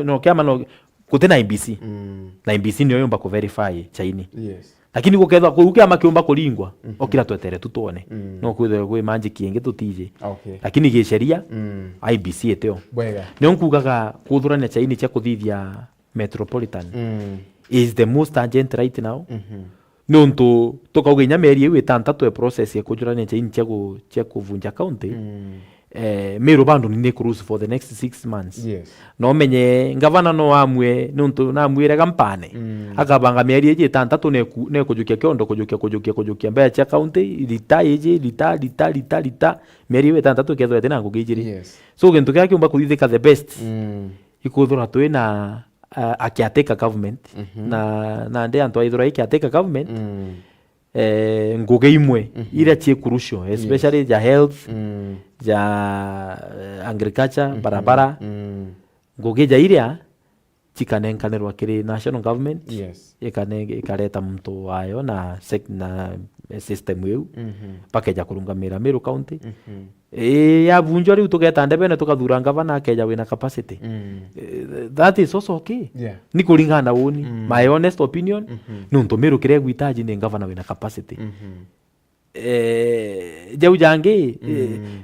no, kiama no, guti na I B C. Mm. Na I B C niyo yumba ku verify chaini. Yes. Lakini gukethwa kuu kiama kiumba kuringwa, mhm, okira twetere tu twone. Mm. No kwithwe kwi magic ingi tutiji. Okay. Lakini gisheria, mm, I B C itio. Bwega. Nio nkugaga kuthurania chaini cia kuthithia Metropolitan, mm, is the most urgent right now. Mhm. Nontu tukauga inya mieri iu itantatu e process ya kujurania chaini cia ku-, cia kuvunja county. Mm. Eh, Meru bado ni, ni cruise for the next six months. Yes. No menye ngavana no amue, nontu namwire gampane. Mm. Akabanga mieri iji itantatu neku-, nekujukia kiondo, kujukia, kujukia, kujukia mbea cia county, rita iji, rita, rita, rita, rita. Mieri iu itantatu ikethwa itina ngugi ijiri. Yes. So, gintu kiria kiumba kuthithika the best, mm, ikuthura twina, uh, a caretaker government. Mhm. Na, nandi antu aithura i caretaker government, mm, eh, ngugi imwe, mhm, iria cii crucial, especially, yes, ja health, mm, ja, eh, agriculture, mhm, barabara, mm, ngugi ja iria cikanenkanirwa kiri national government, yes, ikane-, ikareta muntu wayo na sec-, na eh, system iu, mhm, bakeja kurungamira Meru County. Mhm. Eh, yabunjwa riu tugeta ndebene tukathura ngavana akeja wina capacity. Mm. Eh, that is also okay. Yeah. Ni kuringana na woni, mm, my honest opinion, mhm, nuntu Meru kiria igwitaji ni ngavana wina capacity. Mhm. Eh, jau jangi, eh, mm,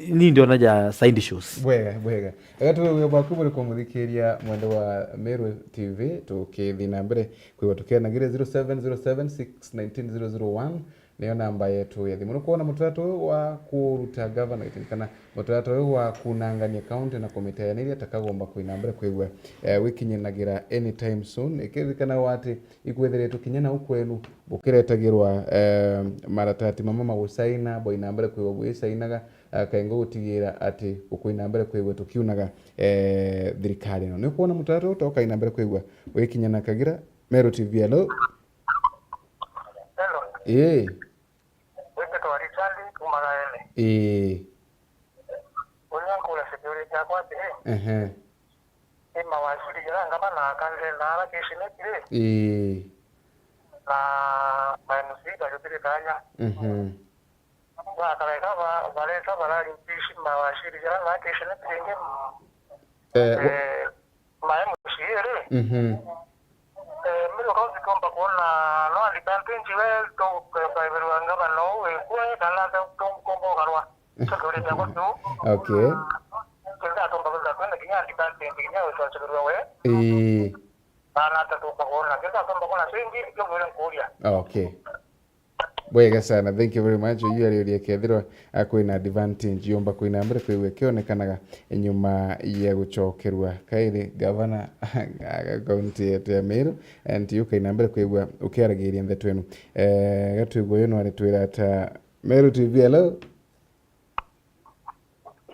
ni ndiona ja side shows. Bwega, bwega. Ega tuwe bwaku buri kumuthikiria mwende wa Meru T V, tukithi na mbere kwigua tukianagire zero seven zero seven six nineteen zero zero one. Niyo namba yetu ya thimu. Nukwona mutaratara uyu wa kuruta governor kana mutaratara uyu wa kunangania county na kumiteaniria ta kagomba kwina mbere kwigua, eh, wikinyanagira anytime soon. Ikirikana ati ikwithiritwe kinya nau kwenu bukiretagirwa, eh, maratati mama magusaina, bwaina mbere kwigua bwisainaga, eh, kaingo gutigira ati bukwina mbere kwigua tukiunaga, eh, thirikari ino. Nukwona mutaratara uyu toka ina mbere kwigua wikinyana kagira. Meru T V, hello? Hello. Ii. Wititwa Richard kuma Gaene. Ii. Uria nkuria security yakwa atiri, ehe, ni mawaziri jaria ngavana akandire na ara cabinet ri, ii, na ma M C bajutire kanya. Mhm. Bakareka ba-, bareta bararipisi mawaziri jaria na cabinet ringi. Eh, wa- Eh, ma M C A ri, mhm, eh, Meru County tuomba kuona no advantage we tukaibirwa ngavana uu wikue kana tumba ukarwa. Security yakwa tu. Okay. Kenda atomba kwenda kwenda kinya advantage kinya witwachibirwa we. Ii. Kana ata tuomba kuona. Kenda atomba kuona singi, kio mwire nkuria. Okay. Bwega sana, thank you very much. Uyu ariuria kethirwa akwina advantage yomba kwina mbere kwigua kionekanaga nyuma ya gucokerwa kairi gavana aga kaunti yetu ya Meru, and ukaina mbere kwigua ukiaragiria ndeto ino. Eh, gatwigua uyu no aritwira ata? Meru T V, hello?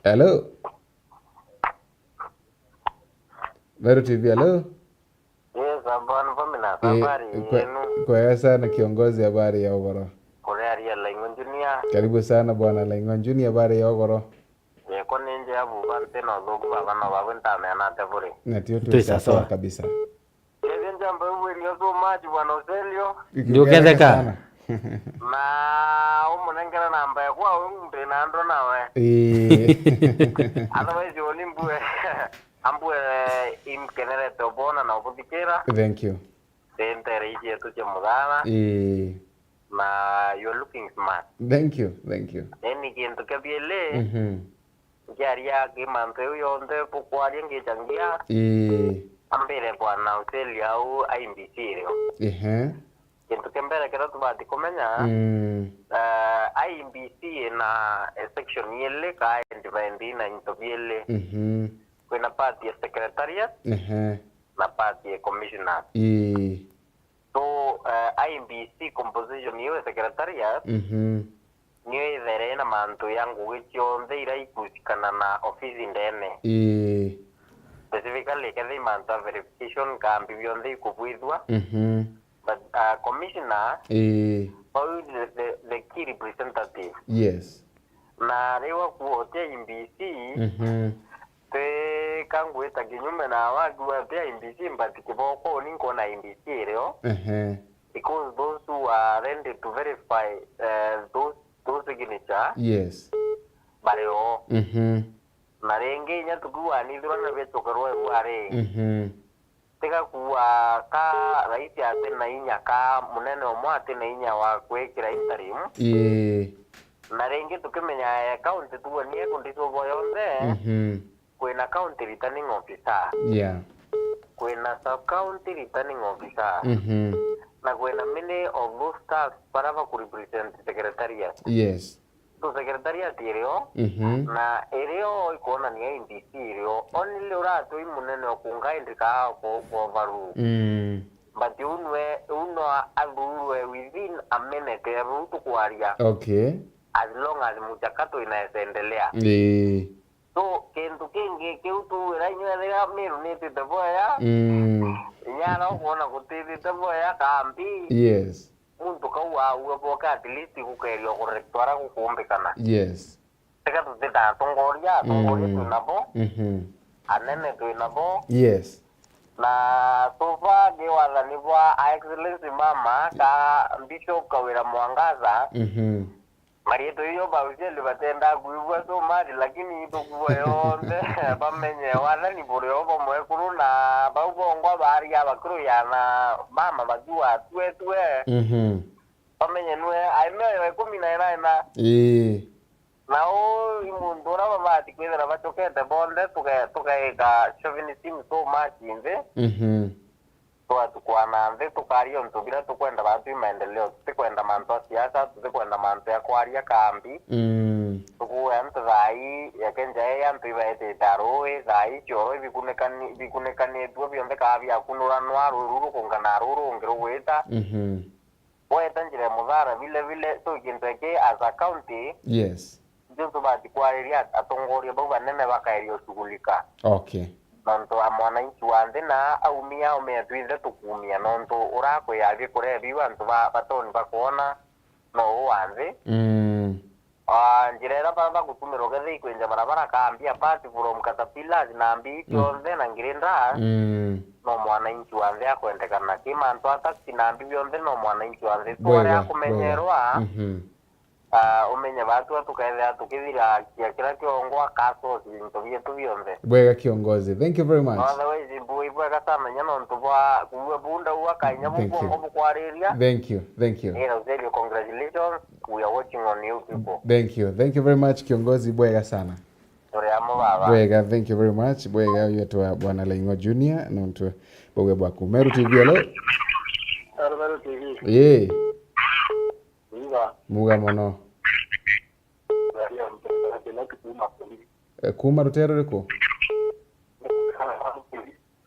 Hello? Meru T V, hello? Yes, Bwana Famina, eh, habari kwa-, yenu? Kwega sana kiongozi, habari ya ugoro? Kuri aria Laing'o Junior. Karibu sana bwana Laing'o Junior, habari ya ugoro? Yeko ni njega buba, nti na uthuku baba, no babu ntamea nate buri? Natio twi sawa kabisa. Kethia njamba ubwiri yo so much bwana Ocelio. Ndi uketheka sana. Na umunengera namba yakwa, u ndi na ndo nawe. Ii. Otherwise, uni mbue. Ambue imkenerete ubona na ubuthikira. Thank you. Ntere iji yetu cia muthara. Ii. Na you're looking smart. Thank you, thank you. Eni kintu kia bieli, mhm, nkiaria ki mantu iu yonthe bukwaria ngichangia. Ii. Ambire bwana Ocelio au I E B C irio. Ehe. Kintu kia mbere kiria tubati kumenya, mm, eh, I E B C ina section ili ka end by end ina into bieli. Mhm. Kwina part ya secretariat, ehe, na part ya commissioner. Ii. So, eh, I E B C composition iu ya secretariat, mhm, nio ithere na mantu ya ngugi cionthe iria ikusikana na ofisi ndene. Ii. Specifically, kethira i mantu ya verification, kambi bionthe ikubwithua. Mhm. But, uh, commissioner, ii, bau the, the, the key representative. Yes. Na riu akuotia I E B C, mhm, ti kangwita kinyume na wakiwa ti I E B C, but kiboko ni nkona I E B C irio. Ehe. Because those who are ready to verify, uh, those, those signature, yes, bari o. Mhm. Na ringi inya tukiuga nithirwa na biacokerwa ibu ari. Mhm. Tiga kuuga ka rais ati na inya, ka munene umwe ati na inya wa gwikira interim. Ii. Na ringi tukimenya, eh, county tuonie kundicubwa yonthe, mhm, kwina county returning officer. Yeah. Kwina sub county returning officer. Mhm. Na kwina many of those staff bara bakurepresent secretariat. Yes. So secretariat irio, mhm, na irio ikwonania I E B C irio, only uratwi munene okunga indi kaa ku, ku overrule. Mm. But unwe, unwa athurwe within a minute ya bau tukwaria. Okay. As long as mchakato inaweza endelea. Ii. So, kintu kingi kiu tuwira inywe riria Meru nitite bwega, mm, inya ara ukwona gutitite bwega kambi. Yes. Muntu kau waua boka, at least gukeria kurekwa ara gukumbikana. Yes. Tiga tutita atongoria, atongoria, mm, twinabo. Mhm. Anene twinabo. Yes. Na so far ni wathani bwa Her Excellency Mama ka Bishop Kawira Mwangaza. Mhm. Marietwa iyo ba uciari batenda kuigua so much, lakini itukua yonthe bamenye wathani buri o bwa mwekuru na bau bongwa baria bakuru ya na mama bakiwa tue tue. Mhm. Bamenye nwe ai mioyo ikumi na ina ina. Ii. Na uu i muntu uria babati kwithira bacokete bonthe tuke-, tukaika chauvinism so much nthi. Mhm. Twatukwana nthi tukaria untu biria tukwenda, baatwi maendeleo, tutikwenda mantu a siasa, tutikwenda mantu ya kwaria kambi. Mm. Tukuue antu thaa ii, yake njae ya antu ibaetete a ruui, thaa ii cioro ibikunikani-, ibikunikanitue bionthe kaa biakunuranwa, ruu ruu rukunga na ruu rungi rugwita. Mhm. Weta njira ya muthara vile vile, so kintu eki as a county, yes, ndio tubati kwariria at-, atongoria bau banene bakaeria ushughulika. Okay. Nontu a mwananchi wa nthi na aumia, aumia twinthe tukumia, nontu urakwia bikuria biu antu ba, batoni bakwona no u wa nthi. Mm. Ah, njira iria bara bagutumirwa kethira ikwinja barabara kambi apart from caterpillars na mbii, mm, cionthe na ngirindra, mm, no mwananchi wa nthi akwendekana. Ki mantu a taxi na mbi bionthe no mwananchi wa nthi. So bwega, aria akumenyerwa, bwega. Mhm. Ah, umenye batua tukethira tukithirakia kiria kiongwa kasosi into bietu bionthe. Bwega kiongozi. Thank you very much. Otherwise, mbu ibwega sana nya nontu bwa kuua bunda ua kainya. Thank you. Bubongo bukwariria. Thank you. Thank you. Ira Eusebio, congratulations. We are watching on you people. Thank you. Thank you very much, kiongozi. Bwega sana. Turi amo baba. Bwega, thank you very much. Bwega, uyu etwa Bwana Laing'o Junior, nontu bauge bwaku. Meru T V, hello? Hello, Meru T V. Yee. Muga. Muga mono. Maria Mtenda, Kina Kipuma, Kuli. Eh, kuma rutere ruriku?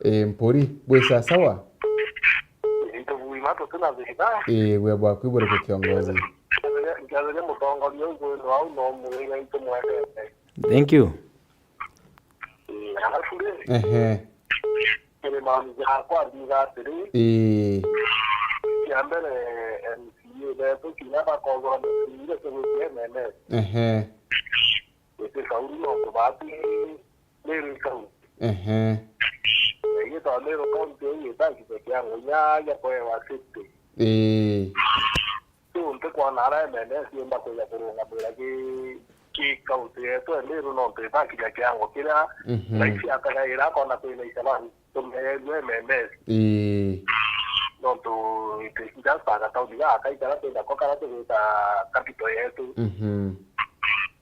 Ii, mpuri, bwi sasawa? Ii, tubui matu tuna thina. Ii, wia bwaku iburiku kiongozi? Nkiathania mutongoria uu kwithirwa au no mwira itu mwendete. Thank you. Ii, alafu ri, ehe, kiri maoni jakwa ndiga atiri, ii, kia mbere M C A betu kinya bakothwa micirire tugwitie M M S. Ehe. Iti kauru nontu bati Meru County. Ehe. Igitwa Meru County iu itakite kiango inya gia kwewa city. Ii. Riu ntikwona ara M M S yumba kwija kurungamira ki, ki county yetu ya Meru nontu itakinya kiango kiria, mhm, raisi atagaira akona kwina isabani tumeerue M M S. Ii. Nontu it is just a gatauni gaka ikara twinako kara tugwita capital yetu. Mhm.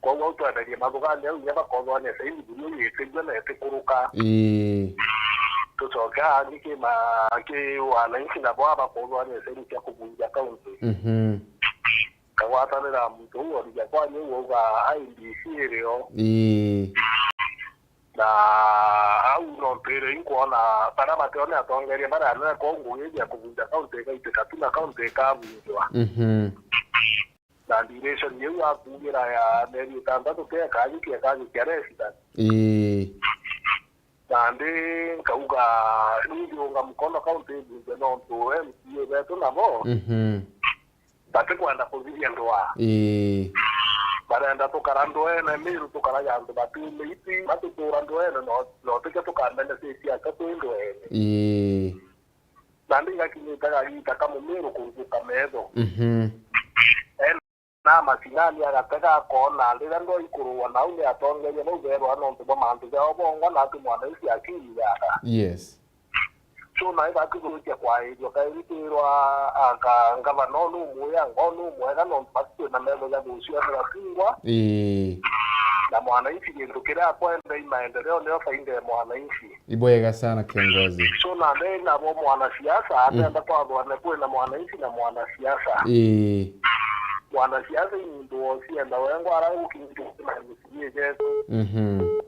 Koguo au twenderie mathugania au inya bakothwania saini buru iu yitigua na itikuruka. Ii. Tucoke angi ki ma-, ki wananchi nabo abakothwania saini cia kubunja county. Mhm. Kagwatanira muntu uu orija kwani uu auga I E B C iri o. Ii. Na au no mpire inkwona bara bateone atongeria baria anene kwou ngugi iji ya kubunja county igaitika tu na county ikabunjwa. Mhm. Na duration iu akuugira ya mieri itantatu ti ekajukia, ekajukia resident. Ii. Nandi nkauga, ningiunga mukono county ibunge nontu M C A betu nabo, mhm, batikwenda kuthithia ndwaa. Ii. Barenda tukara ndweene, Meru tukaraga antu batiumite, batutura ndweene, no, no tikio tukamenya cii ciake twi ndweene. Ii. Nandi igakinyite gagita ka Mumiru kuruguka metho. Mhm. Ena masinani agatega akoona, riria ndwaa ikurua nau ni atongeria bau beerwa nontu bwa mantu jao bongwa, na ati mwananchi akiri yaga. Yes. So, na ibati gwitia kwairua kairi twirwa anga ngavana uu numwia, anga uu numwega, nontu bati twina metho ja guciona bakingwa. Ii. Na mwananchi gintu kiria akwenda i maendeleo, nio faida ya mwananchi. Ibwega sana kiongozi. So, na nde nabo mwanasiasa, mm, atenda kwathwane kwina mwananchi na mwanasiasa. Ii. Mwanasiasa i muntu wosienda wengwa ara gukinyithia kwina M C A jetu. Mhm.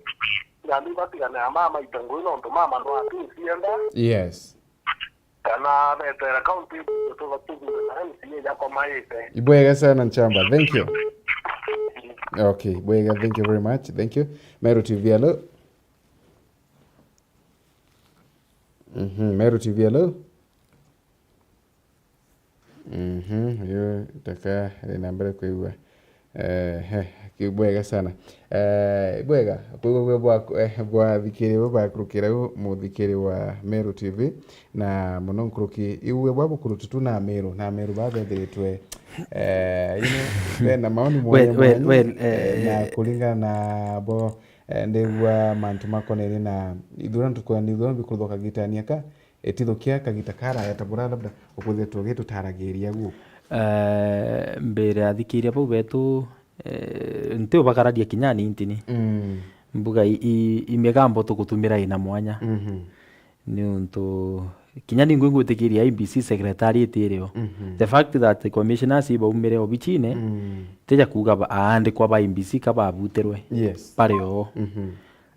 Nandi batigane na mama itangui nontu mama no atucienda. Yes. Kana betere county ibunge tuga tuthurana M C A jakomaite. Ibwega sana Nchamba. Thank you. Okay, bwega, thank you very much. Thank you. Meru T V, hello. Mhm, Meru T V, hello. Mhm, uyu taka ri na mbere kwigua. Eh, eh, ki-, bwega sana. Eh, bwega, kwigua bwa, eh, bwathikiri bu bakurukira u muthikiri wa Meru T V, na muno nkuruki iwe bwa bukurutu tu na Meru, na Meru bathethiritwe, eh, you know, bena maoni mwanya well, mwanya, well, eh, na eh, kuringana na bo, eh, ndigua mantu makonainie na ithurano, tukwenda ithurano bikuruthuka gitania ka, itithukia kagita karaya ta buria labda ukwithirwa ugitutaragiria guo. Eh, mbere athikiria bau betu, eh, nti ubakararia kinya ni intini. Mm. Mbuga i, i, i migambo tugutumira ina mwanya. Mhm. Niuntu kinya ningwi ngwitikiria I B C secretariat irio. Mhm. The fact that the commissioners ibaumire obichine, mm, tija kuuga ba-, aandikwa ba I B C ka babutirwe. Yes. Bari oo. Mhm.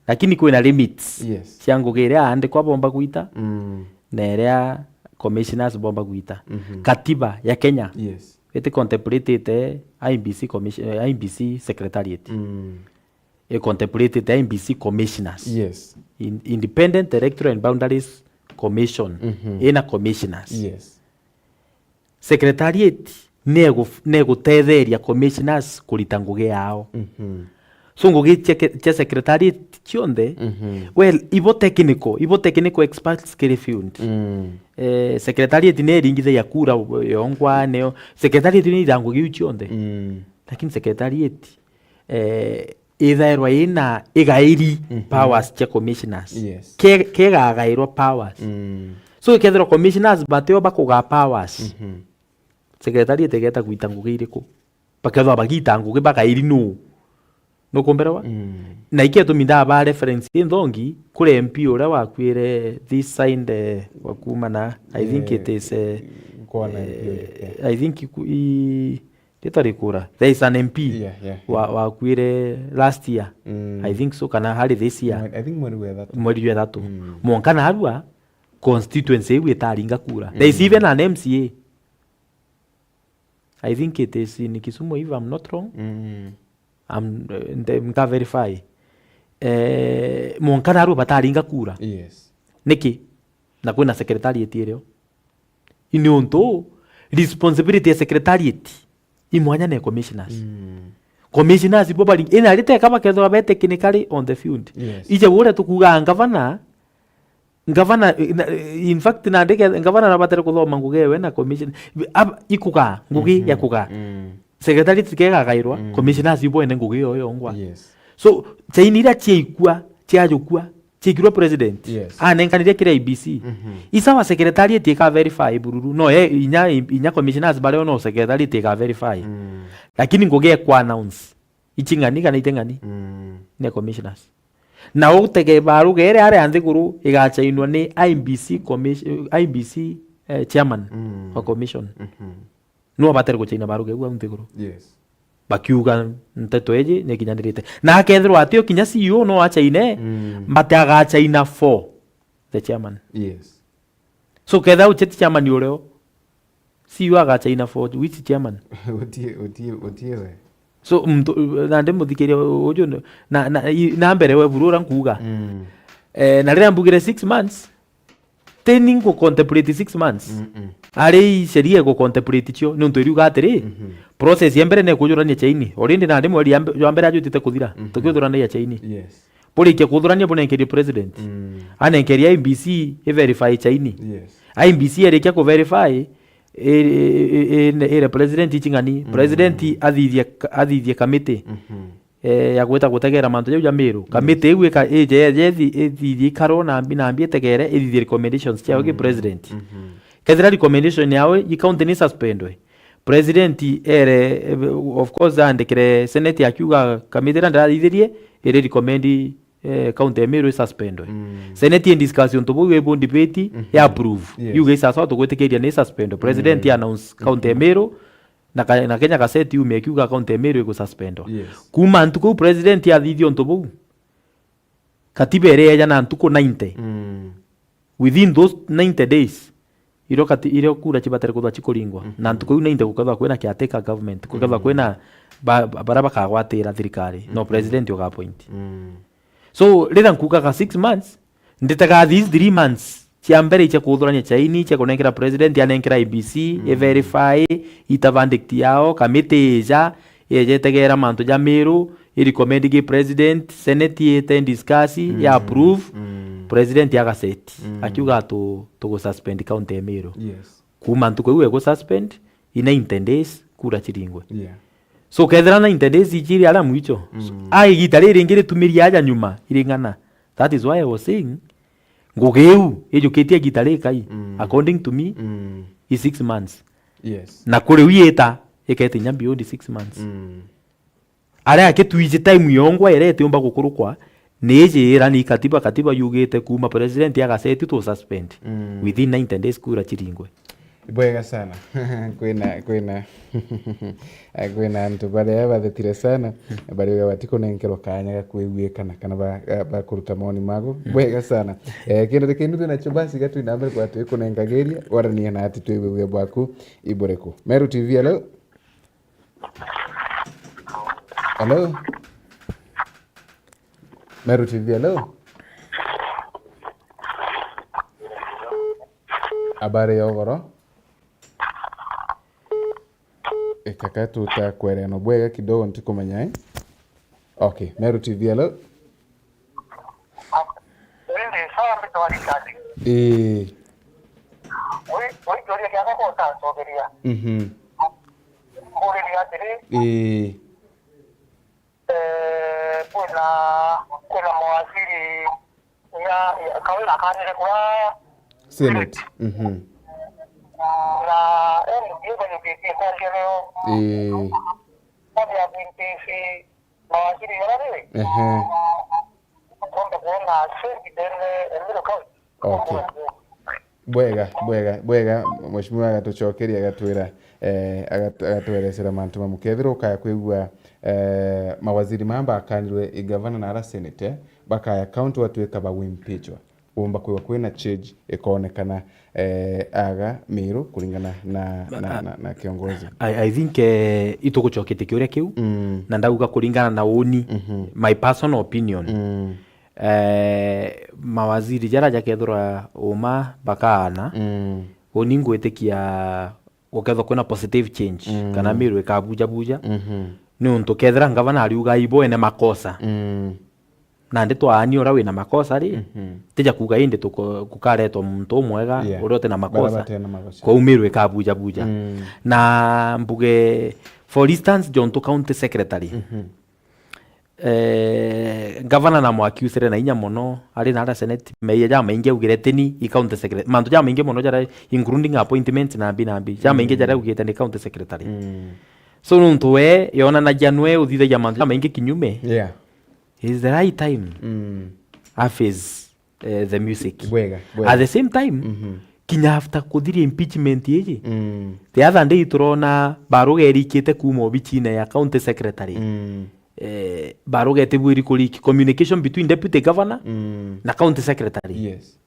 Lakini kwina limits, yes, cia ngugi iria aandikwa bomba gwita, mm, na iria commissioners bomba gwita. Mhm. Katiba ya Kenya, yes, iti contemplated I B C commission-, eh, I B C secretariat. Mm. I contemplated I B C commissioners. Yes. In-, Independent Electoral and Boundaries Commission, mhm, ina commissioners. Yes. Secretariat negu-, negutetheria commissioners kurita ngugi yao. Mhm. So ngugi cia ke-, cia secretariat cionthe, mhm, well, ibo technical, ibo technical experts kiri field. Mm. Eh, secretariat ni iringithagia kura yongwa, neo. Secretariat ni ithira ngugi iu cionthe. Mm. Lakini secretariat, eh, ithairwa ina igairi, mhm, powers cia commissioners. Yes. Ke-, kegagairwa powers. Mm. So ikethirwa commissioners batio bakugaa powers, mhm, secretariat igeta gwita ngugi iriku? Bakethwa bagita ngugi bagairi nuu? Nukumberewa? Mm. Na ikio itumi ndaba reference inthongi kuri M P uria wakuire this side, eh, wa kuuma na, I think, eh, it is, eh, nkwona M P uyu, eh, I think ku-, i-, Rita rikura. There is an M P, yeah, yeah, wa, yeah, wakuire last year. Mm. I think so, kana hari this year. Mwe-, I think mweri wa ithatu. Mweri wa ithatu. Mm. Mwanka narua, constituency iu itaringa kura. There is, mm, even an M C A. I think it is in Kisumu, if I'm not wrong. Mm. I'm, eh, nte-, nka verify. Eh, mwanka narua bataringa kura. Yes. Niki? Na kwina secretariat irio. Ii niuntu responsibility ya secretariat i mwanya na commissioners. Mm. Commissioners ibo bari, ina ari teka bakethirwa be technically on the field. Yes. Ije uria tukuugaa ngavana, ngavana, na, in fact, nandi ke-, ngavana nabatere kuthoma ngugi ewe na commission-, ab-, ikugaa, ngugi, mhm, ya kugaa. Mm. Secretariat tikegagairwa, mm, commissioners ibo ene ngugi yo yongwa. Yes. So, chaini iria ciaikua, ciajukua, ciikirwe president, yes, anenkanire kiri I B C. Mhm. Isawa secretariat ika verify bururu. No, ye, inya, inya commissioners bario no secretariat ika verify. Mm. Lakini ngugi ekwa announce, iching'ani kana iteng'ani, mm, ni commissioners. Na utege baruga iria aria nthiguru igachainwa ni I B C commis-, I B C, eh, chairman, mm, wa commission. Mhm. Niwe abatari guchaina baruga iu au nthiguru. Yes. Bakiuga nteto iji ni ikinyanirite. Na akethirwa atio kinya C E O no achaine, mm, but agachaina for the chairman. Yes. So kethira ucheti chairman urio, C E O agachaina for which chairman? Utie, utie, utie we. So, mtu, nandi muthikiria uju, na, na, i-, na mbere we buru uria nkuuga. Mm. Eh, na riria mbugire six months, teni ngu contemplate six months. Mm-mm. Ari sheria igu contemplate cio, niuntu iriuga atiri, mhm, process ya mbere ni kujurania chaini. Already nandi mweri ya mbe-, jwa mbere ajutite kuthira, mhm, tukiuthurania chaini. Yes. Burikia kuthurania bunenkerie president. Mm. Anenkerie I B C i verify chaini. Yes. I B C erikia ku verify, i, i, i, i, ire president iching'ani. Mm. President athithie ka-, athithie committee, mhm, eh, ya gwita gutegera mantu jau ja Meru. Yes. Committee iu ika-, ije, ije ithi-, ithithie ikaro na mbi, na mbi itegere, ithithie recommendations ciao ki, mm, president. Mhm. Kethira recommendation yao i county ni suspendwe, president ere, of course, aandikire senate akiuga committee iria ndirathithirie iri recommend, eh, county ya Meru isuspendwe. Mm. Senate i discuss untu buu, ibu debate, mhm, ya approve. Yes. Yuge isasawa tugwitikiria ni suspendwe. President, mm, announce county ya, mhm, Meru, na ka-, na Kenya Gazette yume ikiuga county ya Meru igususpendwa. Yes. Kuma ntuku iu president athithia untu buu, katiba iri yeja na ntuku ninety. Mm. Within those ninety days, irio kati-, irio kura cibatari kuthwa cikuringwa. Mhm. Na ntuku iu ninety gukethwa kwina caretaker government, gukethwa, mm, kwina ba-, ba-, baria bakagwatira thirikari. No, mhm, president uga appoint. Mm. So, riria nkugaga six months, nditaga these three months cia mbere icia kuthurania chaini, icia kunenkera president, anenkera I B C, mm, i verify, ita verdict yao, committee ija, yeje etegera mantu ja Meru, i recommend gi president, senate yete discuss, ya approve, mm, president agaseti. Mm. Akiuga tu, tugu suspend county ya Meru. Yes. Kuuma ntuku iu egu suspend, i ninety days, kura chiringwe. Yeah. So, kethira ninety days ichiri aria mwicho, mm, a igita riri ringi ritumiri aja nyuma, iring'ana. That is why I was saying, ngugi iu ijukitie igita rikai, mm, according to me, mm, i six months. Yes. Na kuri u yita, ikete inya beyond six months. Mm. Aria akitwiji time yongwa iria itiumba gukurukwa, ni iji ira ni katiba, katiba yugite kuuma president agaseti tu suspend. Mm. Within ninety days kura chiringwe. Bwega sana. Kwina, kwina, kwina antu baria bathetire sana, bariuga batikunenkerwa kanya ga kwiguikana kana ba, bakuruta mawoni mago. Bwega sana. Eh, kindu kindu twinacho basi, gatwi na mbere kwa twikunenkagiria, warania na ati twiguigue bwaku iburiku. Meru T V, hello? Hello? Meru T V, hello? Habari ya ugoro? Ikaka tuta kwereno bwega kidogo, ntikumenya, eh? Okay, Meru T V, hello? Indi sawa, mbitwa Richard. Ii. Wi, wi kioria kiakwa ko utancokeria. Mhm. Nkuriria atiri, ii, eh, kwina, kwina mawaziri ya, ya, Kawira akanire kura Senate. Mhm. Na M D A banyukitie kwaria nio. Ii. Kwaria appointees mawaziri bara ri? Ehe. Kwenda kuona change then, eh, Emiro County. Okay. Bwega, bwega, bwega, mheshimiwa agatucokeria, agatwira, eh, agat-, agatwerecera mantu mamu. Kethira ukaya kwigua, eh, mawaziri maya bakanirwe i gavana na ara senate, bakaya county gwatuika bagwimpeachwa. Umba kwigua kwina change ikonekana, eh, aga Meru kuringana na, na, na, na kiongozi. I, I think, eh, itugucoketie kiuria kiu, mm, na ndauga kuringana na uni, mhm, my personal opinion. Mm. Eh, mawaziri jaria jakethirwa uma bakaana, mm, uni ngwitikia gukethirwa kwina positive change, mm, kana Meru ikabujabuja, mhm, niuntu kethira ngavana ariuga ibo ene makosa, mm, nandi twaani uria wina makosa ri, mhm, tija kuuga indi tuko-, gukaretwa muntu umwega, yeah, uria utina makosa. Baria batena makosa. Kwou Meru ikabujabuja. Mm. Na mbuge, for instance, Jontu County Secretary, mhm, eh, gavana na mwakiusire na inya mono, ari na ara senate, meia jamaingi augire tini i county secretary. Mantu jamaingi mono jaria, including appointments na mbi na mbi. Jamaingi, mm, jaria augite ni county secretary. Mm. So nuntu we yonanagia nwe uthithagia mantu jamaingi kinyume, yeah, is the right time, mm, a phase, eh, the music. Bwega, bwega. At the same time, mhm, kinya after kuthiria impeachment iji, mm, the other day turona baruga irikite kuuma obichine ya county secretary. Mm. Eh, baruga itibwiri kuriki communication between deputy governor, mm, na county secretary. Yes.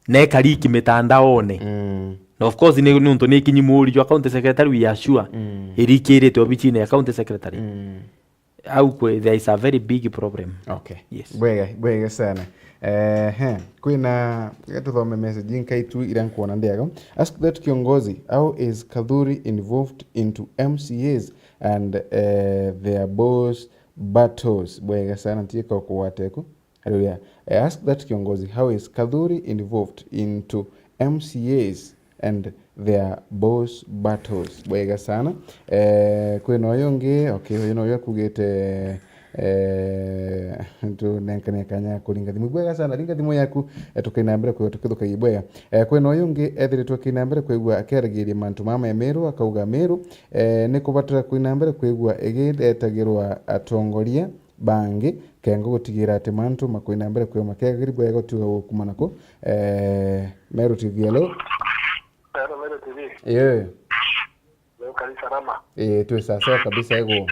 Na ikariki mitandaone. Mm. Na of course, ni, niuntu ni ikinyi muuri jwa county secretary, we are sure, mm, irikirite obichine ya county secretary. Mm. Au kwe, there is a very big problem. Okay. Yes. Bwega, bwega sana. Ehe, kwina, reke tuthome message inkai tu iria nkuona ndiaga. Ask that kiongozi, how is Kathuri involved into M C As and, eh, their boss battles? Bwega sana, ntiika ukugwateku. Haleluya. Eh, ask that kiongozi, how is Kathuri involved into M C As and their boss battles? Bwega sana. Eh, kwina uyu ungi, okay, uyu noyo akugite, eh, tunenkane kanya kuringa thimu. Bwega sana, ringa thimu yaku, eh, tukaina mbere kwigua tukithukagia bwega. Eh, kwina uyu ungi ethiritwe akina mbere kwigua akiaragiria mantu mama ya Meru, akauga Meru, eh, ni kubatara kuina mbere kwigua igiretagirwa atongoria bangi, kengo gutigira ati mantu makwina mbere kwio makega. Karibu ego tiuga gukuma nako. Eh, Meru T V, hello? Hello, Meru T V. Ye. Leo kali salama. Eh, twi sawa sawa kabisa ego. Ni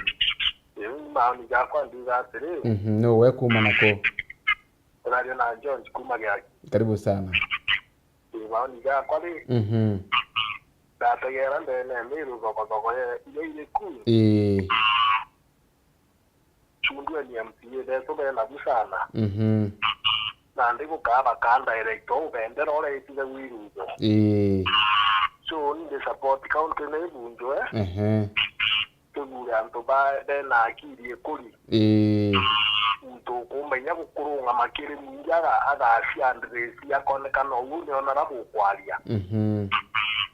maoni jakwa ndiuga atiri. Mhm, no we kuma nako. Uraria na John kuma Giaki. Karibu sana. Ni maoni jakwa ri. Mhm. Ndategera ndene Meru thogothogo ye, iria iri ku. Eh. Chundue ni M C A betu bena bu sana. Mhm. Nandi gukaa bakaa direct, ubendera uria itire wirugo. Ii. So, ni ndi support county ni ibunjwe. Ehe. Tuthure antu ba, bena akili ikuri. Ii. Muntu ukumenya gukurungama kiri mwingi aga-, agacia ndresi akonekana uu niona ra gukwaria. Mhm.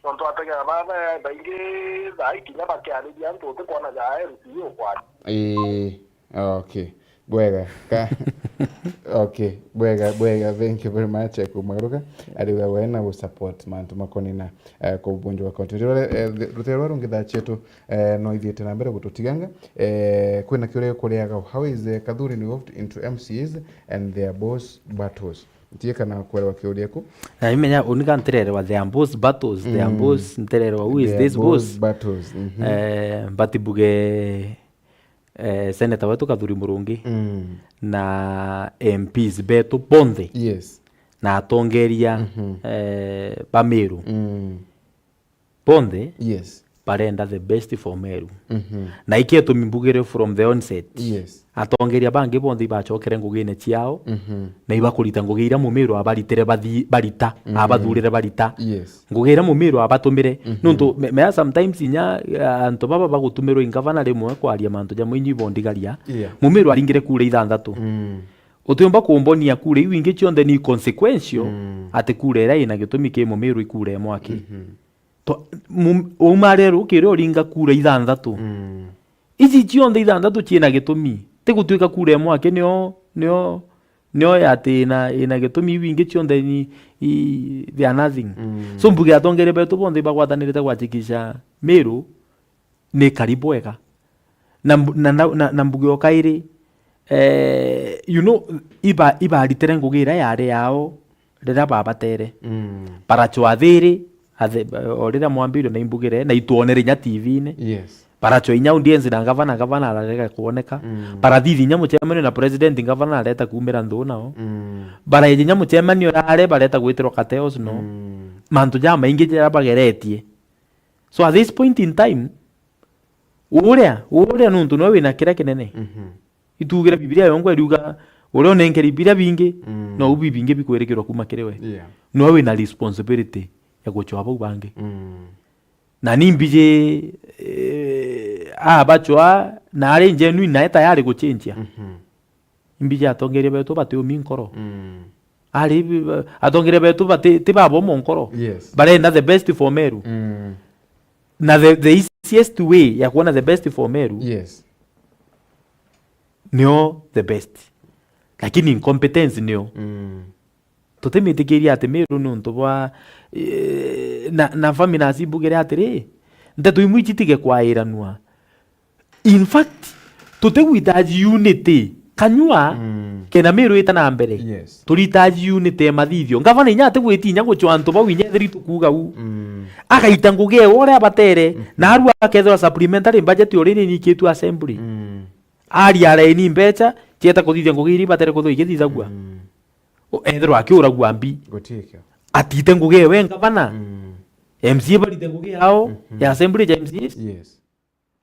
Nontu ategera ba, ba, baingi thaa ikinya bakiariria antu utikwona ja M C A ukwaria. Ii. Okay. Bwega. Ka-, okay. Bwega, bwega. Thank you very much, eh, kumweruka. Ariuga we na gu support mantu makonina, eh, kubunjwa kwa kaunti. Rutero, eh, rutero rwa rungi thaa cietu, eh, no ithiite na mbere gututiganga. Eh, kwina kiuria kuriaga, how is, eh, Kathuri involved into M C As and their boss battles? Ntie kana kwerewa kiuria ku. Na imenya unika ntirerewa their boss battles, their Mm. boss, ntirerewa who is Their this boss boss? battles, mhm. Eh, but mbuge, eh, Senator wetu Kathuri Murungi Mm. na M Ps betu bonthe Yes. na atongeria, Mhm. eh, ba Meru Mm. bonthe Yes. barenda the best for Meru. Mhm. Na ikio itumi mbugire from the onset. Yes. Atongeria bangi bonthe ibacokere ngugine ciao Mhm. na ibakurita ngugi iria Mumiru abaritire bathi-, barita, Mm. abathurire barita. Yes. Ngugi iria Mumiru abatumire. Mhm. Nontu me-, mea sometimes inya, ah, antu baba bagutumirwa i ngavana rimwe kwaria mantu jamwe inyu ibondigaria. Yeah. Mumiru aringire kura ithanthatu. Mm. Utiumba kumbonia kura iu ingi cionthe ni consequential Mm. ati kura iria ina gitumi ki Mumiru i kura imwe aki. Mhm. To-, mum-, uma rero ukire uringa kura ithanthatu. Mm. Ici cionthe ithanthatu ciina gitumi. Ti gutuika kura imwe aki nio, nio, nio ati ina, ina gitumi, iu ingi cionthe ni, i, they are nothing. Mm. So mbuge atongeria betu bonthe ibagwatanirite gwachikisha Meru ni kari bwega. Na mbu-, na, na, na, na mbuge o kairi, eh, you know, iba-, ibaritire ngugi iria yari yao riria babatere. Mm. Barachwa thiri, athe-, o riria mwambirio na imbugire, na itwonere inya T V-ini. Yes. Barachwa inya audience na ngavana, ngavana ararega kwoneka. Mm. Barathithi inya mucemanio na president, ngavana areta kuumira nthu nao. Mm. Bareja inya mucemanio rare, bareta gwitirwa kateos no. Mm. Mantu jamaingi jaria bageretie. So at this point in time, uria, uria nuntu nowe wina kiria kinene. Mhm. Itugira Bibilia yongwa iriuga, uria unenkeri biria bingi, Mm. no u bibingi bikwirikirwa kuma kiri we. Yeah. Nowe wina responsibility ya gucwa bau bangi. Mm. Na ni mbiji, eh, abacwa, na ari genuine, nae tayari guchinjia. Mhm. Imbiji atongeria betu batiumi nkoro. Mm. Ari bi-, ba-, atongeria betu bati-, ti babomo nkoro. Yes. Barenda the best for Meru. Mm. Na the, the easiest way ya kuona the best for Meru Yes. nio the best. Lakini incompetence nio. Mm. Tutimitikiria ati Meru ni untu bwa, eh, na, na Faminas imbugire atiri, nteto imwe ici itige kwairanua. In fact, tutigwitaji unity kanyua Mm. kena Meru ita na mbere. Yes. Turitaji unity ya mathithio. Ngavana inya atigwiti inya gucwa antu bau inya ethiri tukuuga u. Mm. Agaita ngugi ewe uria abatere, Mhm. na arua akethirwa supplementary budget uria inyikitue assembly. Mm. Aria areni mbecha, cieta kuthithia ngugi iria ibatere kwithirwa igithithagua. Mm. O-, ethirwa akiuragua mbi. Gutiikio. Atite ngugi ewe ngavana. Mm. M C A barite ngugi yao Mhm. ya assembly ja M C As. Yes.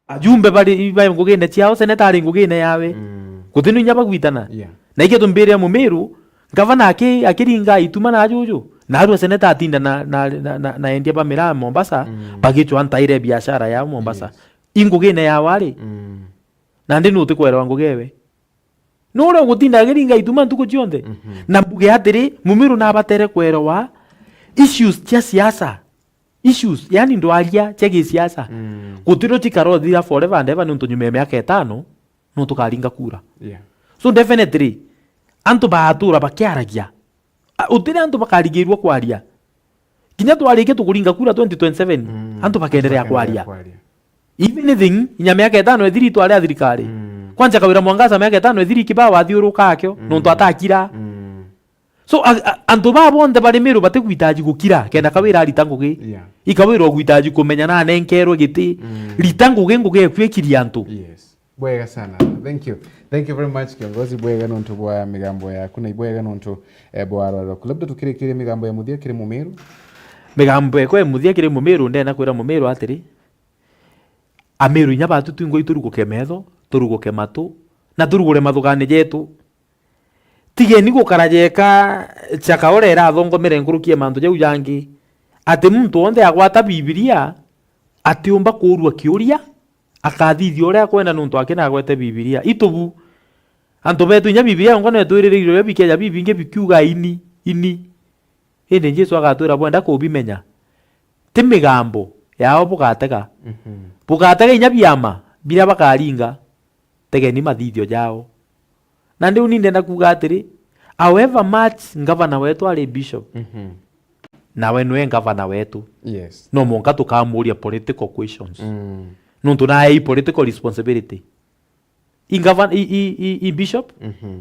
Ajumbe bari, bari ngugine ciao, seneta ari ngugine yawe. Mm. Guti nu inya bagwitana. Yeah. Na ikio tumbire Mumiru, ngavana aki-, akiringa ituma na juju. Na arua seneta atinda na, na, na, na, na endia ba miraa Mombasa, Mm. bagicwa ntaire biashara yao Mombasa. Yes. I ngugine yawe ari. Mm. Nandi nu utikwerewa ngugi ewe. Nuria ugutinda akiringa ituma ntuku cionthe? Mhm. Na mbuge atiri, Mumiru nabatere kwerewa issues cia siasa. Issues, yani ndwaria cia gisiasa. Mm. Gutirio cikara uthira forever and ever, niuntu nyuma ya miaka itano, no tukaringa kura. Yeah. So definitely, antu baatura bakiaragia. A, utiri antu bakarigirua kwaria. Kinya twarikia tukuringa kura twenty twenty-seven, Mm, antu bakenderea antu bakenderea kwaria. kwaria. If anything, inya miaka itano ithiri itware a thirikari. Mm. Kwanza Kawira Mwangaza miaka itano ithiri Kibao athiuruka akio, Mm. nontu atakira. Mm. So, a, a, antu baa bonthe bari Meru batigwitaji gukira, kenda Kawira arita ngugi. Yeah. I Kawira ugwitaji kumenya na anenkerwe giti. Mm. Rita ngugi, ngugi eku ikirie antu. Yes. Bwega sana. Thank you. Thank you very much, kiongozi. Bwega nontu bwa migambo yaku na ibwega nontu, eh, bwa arwaru aku. Labda tukirikirie migambo ya muthia kiri Mumiru. Migambo ekwa ya muthia kiri Mumiru, ndenda kwira Mumiru atiri, Amiru inya batu twingwa ituruguke metho, turuguke matu, na turugure mathugani jetu. Tigeni gukara jeka chakaore irathongomere nkuruki ya mantu jau jangi, ati muntu wonthe agwata Bibilia atiumba kuurua kiuria, akathithia uria akwenda nontu akinagwete Bibilia. Itubu, antu betu inya Bibilia yongo netwiririirwe uria bikeja bibingi bikiuga ini, ini. Indi Jesu agatwira bwenda kubimenya. Ti migambo yao bugatega. Mhm. Bugatega inya biama biria bakaringa. Tegeni mathithio jao. Na ndiu ni ndenda kuuga atiri, however much ngavana wetu ari bishop, Mhm. nawe nwe ngavana wetu. Yes. No mwanka tukamuria political questions. Mm. Nontu nae i political responsibility. I ngavana, i, i, i, i bishop? Mhm.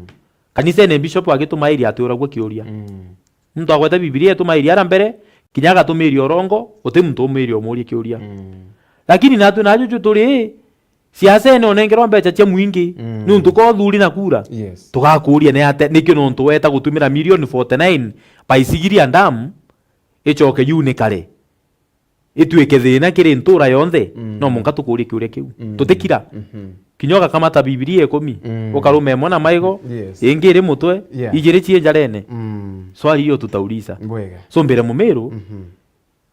Kanisene bishop agitumairia atiuragua kiuria. Mm. Muntu agwete Bibilia etumairia ara mbere, kinya agatumiria urongo, uti muntu umiria umuria kiuria. Mm. Lakini natwe najuju turi, siasene unengerwa mbeca cia mwingi, Mm. nuntu ko uthuri na kura. Yes. Tugakuria ni ate, nikio nontu weta gutumira milioni forty nine by Sigiria Dam, icoke yu ni kare. Ituike thina kiri ntura yonthe, Mm. no mwanka tukurie kiuria kiu. Mm. Tutikira. Mhm. Kinya ugakamata Bibilia ikumi, Mm. ukarume imwe na maigo, Yes. ingi iri mutwe, Yeah. ijiri cii njarene. Mm. Swali hiyo tutauliza. Bwega. So mbere Mumiru, Mhm.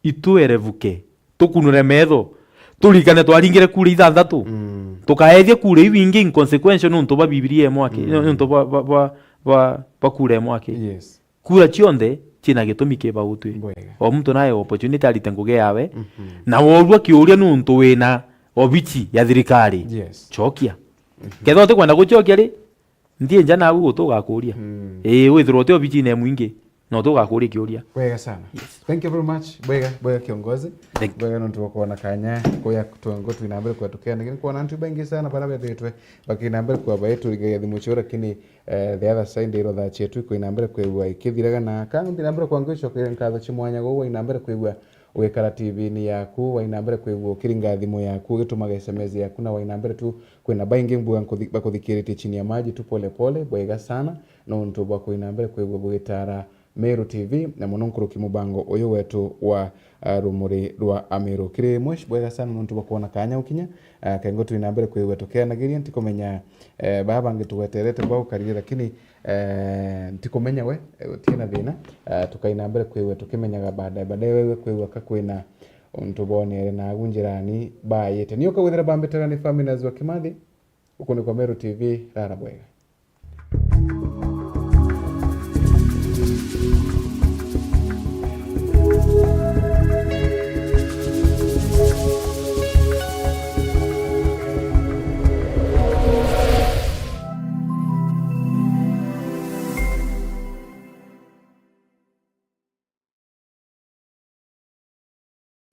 ituerevuke, tukunure metho, turikane twaringire kura ithanthatu, Mm. tukaethia kura iu ingi inconsequential nontu bwa Bibilia imwe aki, Mm. nontu bwa, bwa, bwa, bwa, bwa kura imwe aki. Yes. Kura cionthe ciina gitumi kibautwi. Bwega. O muntu nae opportunity arite ngugi yawe, Mhm. na worua kiuria nontu wina obici ya thirikari. Yes. Cokia. Mhm. Kethira utikwenda gucokia ri, nthie nja nawe gutugakuria. Mm. Ii, withirwa uti obicine mwingi, no tugakuria kiuria. Bwega sana. Yes. Thank you very much. Bwega, bwega kiongozi. Thank you. Bwega nontu bwa kwona kanya kuya tuongo twina mbere kwa tukiana. Lakini kwona antu baingi sana bara bethitwe bakina mbere kwa baetu rigagia thimu cio, lakini Eh, the other side, iro thaa cietu ikwina mbere kwigua ikithiraga na ka nthi na mbere kwa ngwicokeria nkatho cia mwanya guu waina mbere kwigua wikara T V-ini yaku, waina mbere kwigua ukiringa thimu yaku, ugitumaga S M S yaku, na waina mbere tu kwina baingi mbuga nkuthi-, bakuthikiritie chini ya maji tu pole pole, bwega sana, nontu bwa kwina mbere kwigua bugitara Meru T V, na muno nkuruki mubango uyu wetu wa, ah, Rumuri rwa Ameru. Kiri mweshi bwega sana nontu bwa kwona kanya ukinya, ah, kengo twina mbere kwigua tukianagiria, ntikumenya, eh, baa bangi tugweterete bau karire, lakini, eh, ntikumenya we, eh, utina thina, ah, tukaina mbere kwigua tukimenyaga baadaye, baadaye wewe kwigua ka kwina untu bonere nagu njirani bayite. Ni ukagwithira bambitaga ni Faminas wa Kimathi, uku ni kwa Meru T V, rara bwega.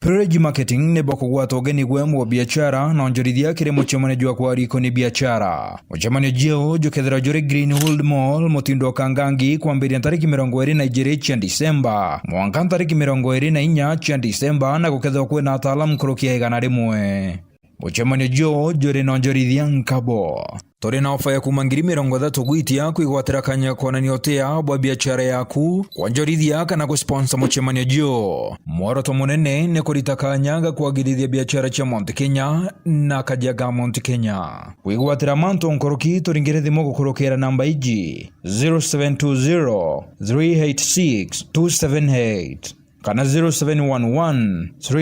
Privilege Marketing ni bokugwata ugeni gwe mwa biashara na onjorithia kiri mucemanio jwa kwa riko ni biashara. Mucemanio juu jukethirwa juri Greenwood Mall, mutindo wa Kangangi, kwambiria ntariki mirongo iri na ijiri cia Disemba mwanka ntariki mirongo iri na inya cia Disemba, na gukethirwa kwina ataalamu nkuruki ya igana rimwe. Mucemanio juu juri na onjorithia nkabo. Turi na ofa ya kuma ngiri mirongo ithatu gwitia kwigwatira kanya ga kwonania utia bwa biashara yaku, kwonjorithia kana gusponsor mucemanio juu. Mworoto munene ni kurita kanya ga kwagirithia biashara cia Mount Kenya na Kajiado Mount Kenya. Kwigwatira mantu nkuruki, turingire thimu gukurukira namba iji, zero seven two zero, three eight six, two seven eight kana zero seven one one, three